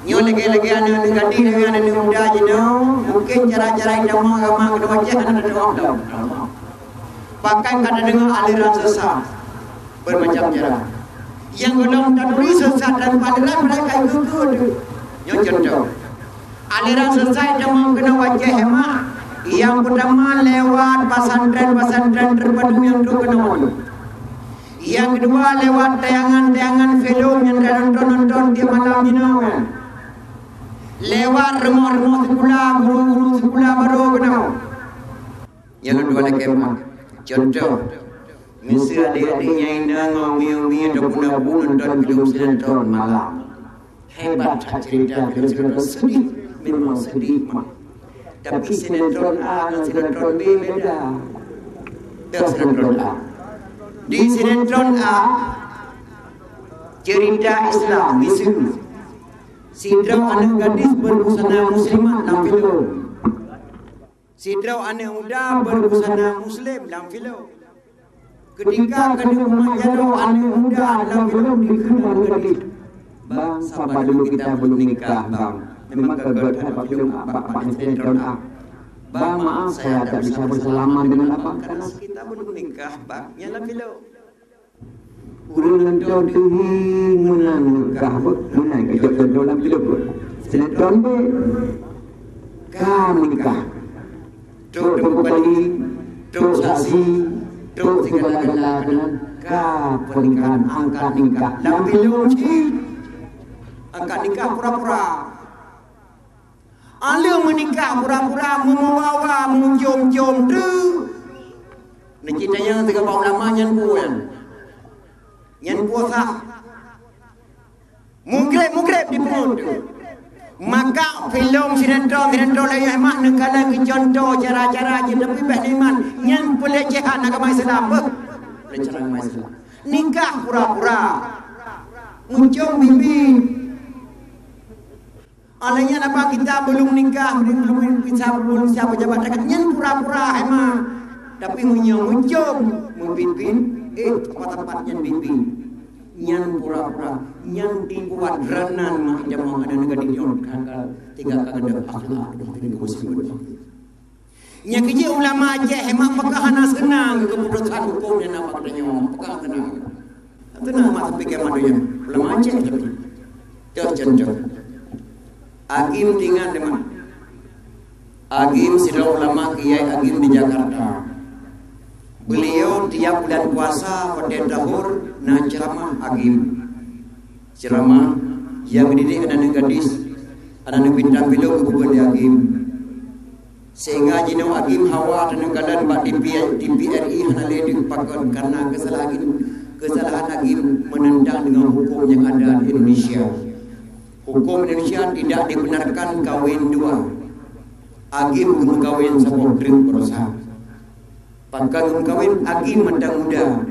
Nyoe lagée-lagée aneuk-aneuk gadih, lagée aneuk-aneuk muda jinoe, mungkin cara-cara agama, agama keudroe jih hana teutu'oh lom. Bahkan ka tadeungoe aliran sesat bermacam cara. Nyang golom taturi sesat dan aliran mereka ikut-ikut. Nyoe contoh. Aliran sesat nyang keunoe wajéh mak, nyang peutama lewat pesantren-pesantren terpadu nyang trok keunoe. Nyang keudua lewat tayangan-tayangan film nyang tanonton-nonton tiep malam jinoe. Lewat rumoh-rumoh sikula, guru-guru sikula barô keunoe. Nyang dua lagée mak. Contoh, miseue adék-adék nyang inong ngon umi-umi ataupun abu nonton film sinetron malam. Hebat that cerita film sinetron, sedih, memang sedih mak. Tapi sinetron A ngon sinetron B beda. Dah sinetron A. Di sinetron A, cerita Islam, Islam. Sidroe aneuk gadis berbusana muslimat lam film. Sidroe aneuk muda berbusana muslim lam film. Ketika keuneuk meujaroe aneuk muda lam film dikheun aneuk gadis, "Bang, sabar dulu kita belum nikah, Bang." Memang ka gét that bak film, bak, bak sinetron A. "Bang, maaf, saya tak bisa bersalaman dengan Abang karena kita belum nikah, Bang." Nyan lam film. Ureueng nonton teuhi meunan nikah beuh, meunan keu contoh lam film beuh. Sinetron beuh. Ka menikah. Trok teungku kali, trok saksi, trok segala-gala keunan. Ka pernikahan, angkat nikah. Lam film cit. Angkat nikah pura-pura. Aleuh meunikah pura-pura, meumeuwa-wa, meujom-jom treuk. Neucit tanyong sigoe bak ulama nyan peue nyan. Nyan peue sah. Mugreb-mugreb dipeungeut. Maka filem sinetron-sinetron lagée nyan mak neukalon keu contoh cara-cara jih, tapi bék neuiman nyan peulecehan agama Islam. Beuh, peulecehan agama Islam. Nikah pura-pura. Meujom bibi. Alai nyan apa kita belum nikah, belum, belum bisa, belum siap pejabat rakyat, nyan pura-pura hai ma. Tapi meunyoe muncung, meupimpin, eh, tempat-tempat nyan pimpin. Nyan pura-pura, nyan tipuan ranan mak jamang ada negara di nyon, tinggal ka geudah akhlak, tinggal musibah. Nyan keuh jih ulama Aceh, memang peugah hana seunang keuputusan huköm nyang na bak geutanyoe, peugah seunang. Seunang mak teupike mat donya. Ulama Aceh tapi. Contoh, contoh. Agim teuingat teuma. Agim sidroe ulama kiai agim di Jakarta. Beliau tiap bulan puasa watée tahor na ceramah agim. Ceramah nyang geudidik aneuk gadis, aneuk bintang film geupeugah lé agim. Sehingga jinoe agim hawa teuneuk kalon bak T V, T V R I hana lé deuh pakon karena kesalahan, kesalahan agim menentang dengan hukum yang ada di Indonesia. Hukum Indonesia tidak dibenarkan kawin dua. Agim geumeukawen saboh treuk baroesa. Pakon geumeukawen agim mantong muda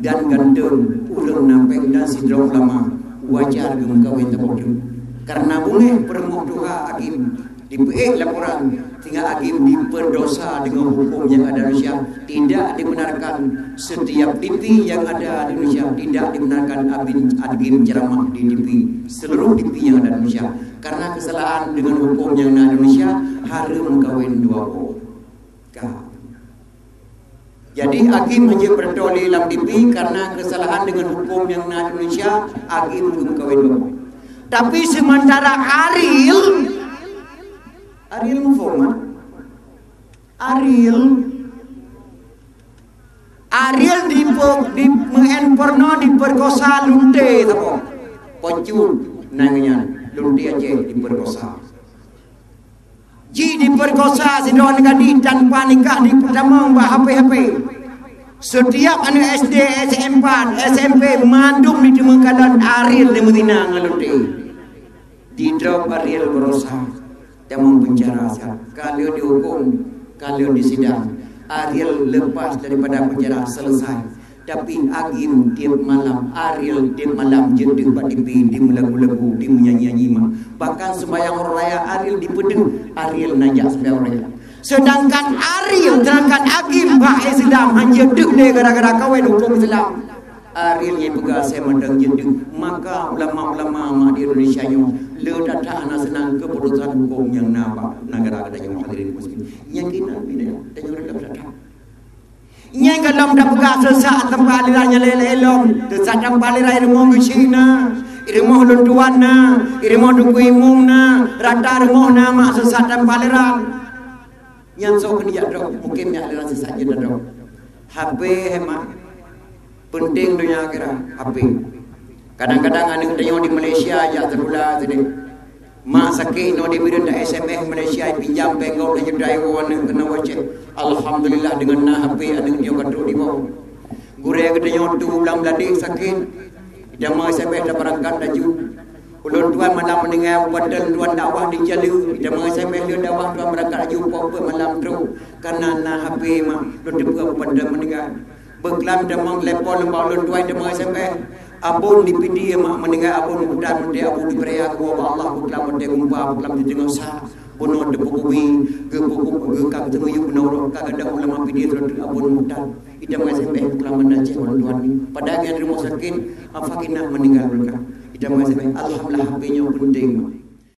dan ganteng, ureueng na péng dan sidroe ulama, wajar geumeukawen saboh treuk. Karena beungéh peurumoh tuha agim dipeuék laporan, sehingga agim diperdosa dengan hukum yang ada di Indonesia. Tidak dibenarkan setiap T V yang ada di Indonesia, tidak dibenarkan agim, agim ceramah di T V, seluruh T V yang ada di Indonesia. Karena kesalahan dengan hukum yang na di Indonesia, hareuem meukawen dua boh. Ka. Jadi agim hana jeuet peureutoe lé lam T V karena kesalahan dengan hukum yang na di Indonesia, agim geumeukawen dua boh. Tapi sementara Ariel, Ariel muphom, ah? Ariel, Ariel dipe-, di, meu'en porno diperkosa Lunte saboh. Peucut nan nyan, Lunte Aceh diperkosa. Ji diperkosa sidroe aneuk gadis tanpa nikah dipeutamong bak H P-H P. Setiap aneuk S D, S M empat, S M P mandum jiteumeukalon Ariel jimeuzina ngon Lotée. Didrop Ariel baroesa, tamong peunjara siat. Ka lheueh dihuköm, ka lheueh disidang. Ariel lepas daripada peunjara, selesai. Tapi Agim tiep malam, Ariel tiep malam jeuet deuh bak T V, jimeulagu-lagu, jimeujanyi-janyi mak. Bahkan sembahyang uroe raya Ariel dipeudeuh, Ariel neujak sembahyang uroe raya. Sedangkan Ariel, sedangkan Agim bak Islam hana jeuet deuh lé gara-gara kawén huköm Islam. Ariel nyang peugah asai mantong jeuet deuh. Maka ulama-ulama mak di Indonesia nyoe le that-that hana seunang keuputusan huköm nyang na bak negara geutanyoe, hadirin muslim. Nyang keunan bidang tanyoe reuloh that-that. Nyang gohlom tapeugah sesat teumpat aliran nyang laén-laén lom. Sesat teumpat aliran i rumoh geuchik na, i rumoh lôn tuan na, i rumoh Teungku Imum na, rata rumoh na mak sesat teumpat aliran. Nyan soe keuneuk jak droe, mungkin nyan aliran sesat jeuet droe. H P hemat. Peunteng donya akhirat, H P. Kadang-kadang aneuk tanyoe di Malaysia jak sikula sideh. Mak sakét nyoe di Bireuen ta S M S Malaysia, pinjam péng gob lhèe juta euro aneuk keunoe WeChat. Alhamdulillah, deungon na H P aneuk nyoe ka trok di bawah. Gurèe geutanyoe tu lam ladé sakét, itamong S M S tabeurangkat laju. Ulôn tuan malam meuninggai, Abu Panton tuan dakwah di Jaleu, itamong S M S lé dakwah tuan beurangkat laju, pok peuet malam trok. Kana na H P mak, lôn teupeue Abu Panton meuninggai. Beuklam tamong telepon lom bak ulôn tuan, tamong S M S. Abon di Pidie mak meuninggai, Abon Mukhtar, meuninggai Abu di Peuraya, geuwoe bak Allah, beuklam watèe geupa, beuklam di teungoh sa. Bunoe teupeukubi, geupeukubi, geukam teumiyueb bunoe uroe ka gadôh ulama Pidie, Abon Mukhtar. Itamong S M S beuklam Banda Aceh ulôn tuan. Padahai di rumoh sakét, Afakinah meuninggai ulôn tuan. Itamong S M S, alhamdulillah, H P nyoe peunteng.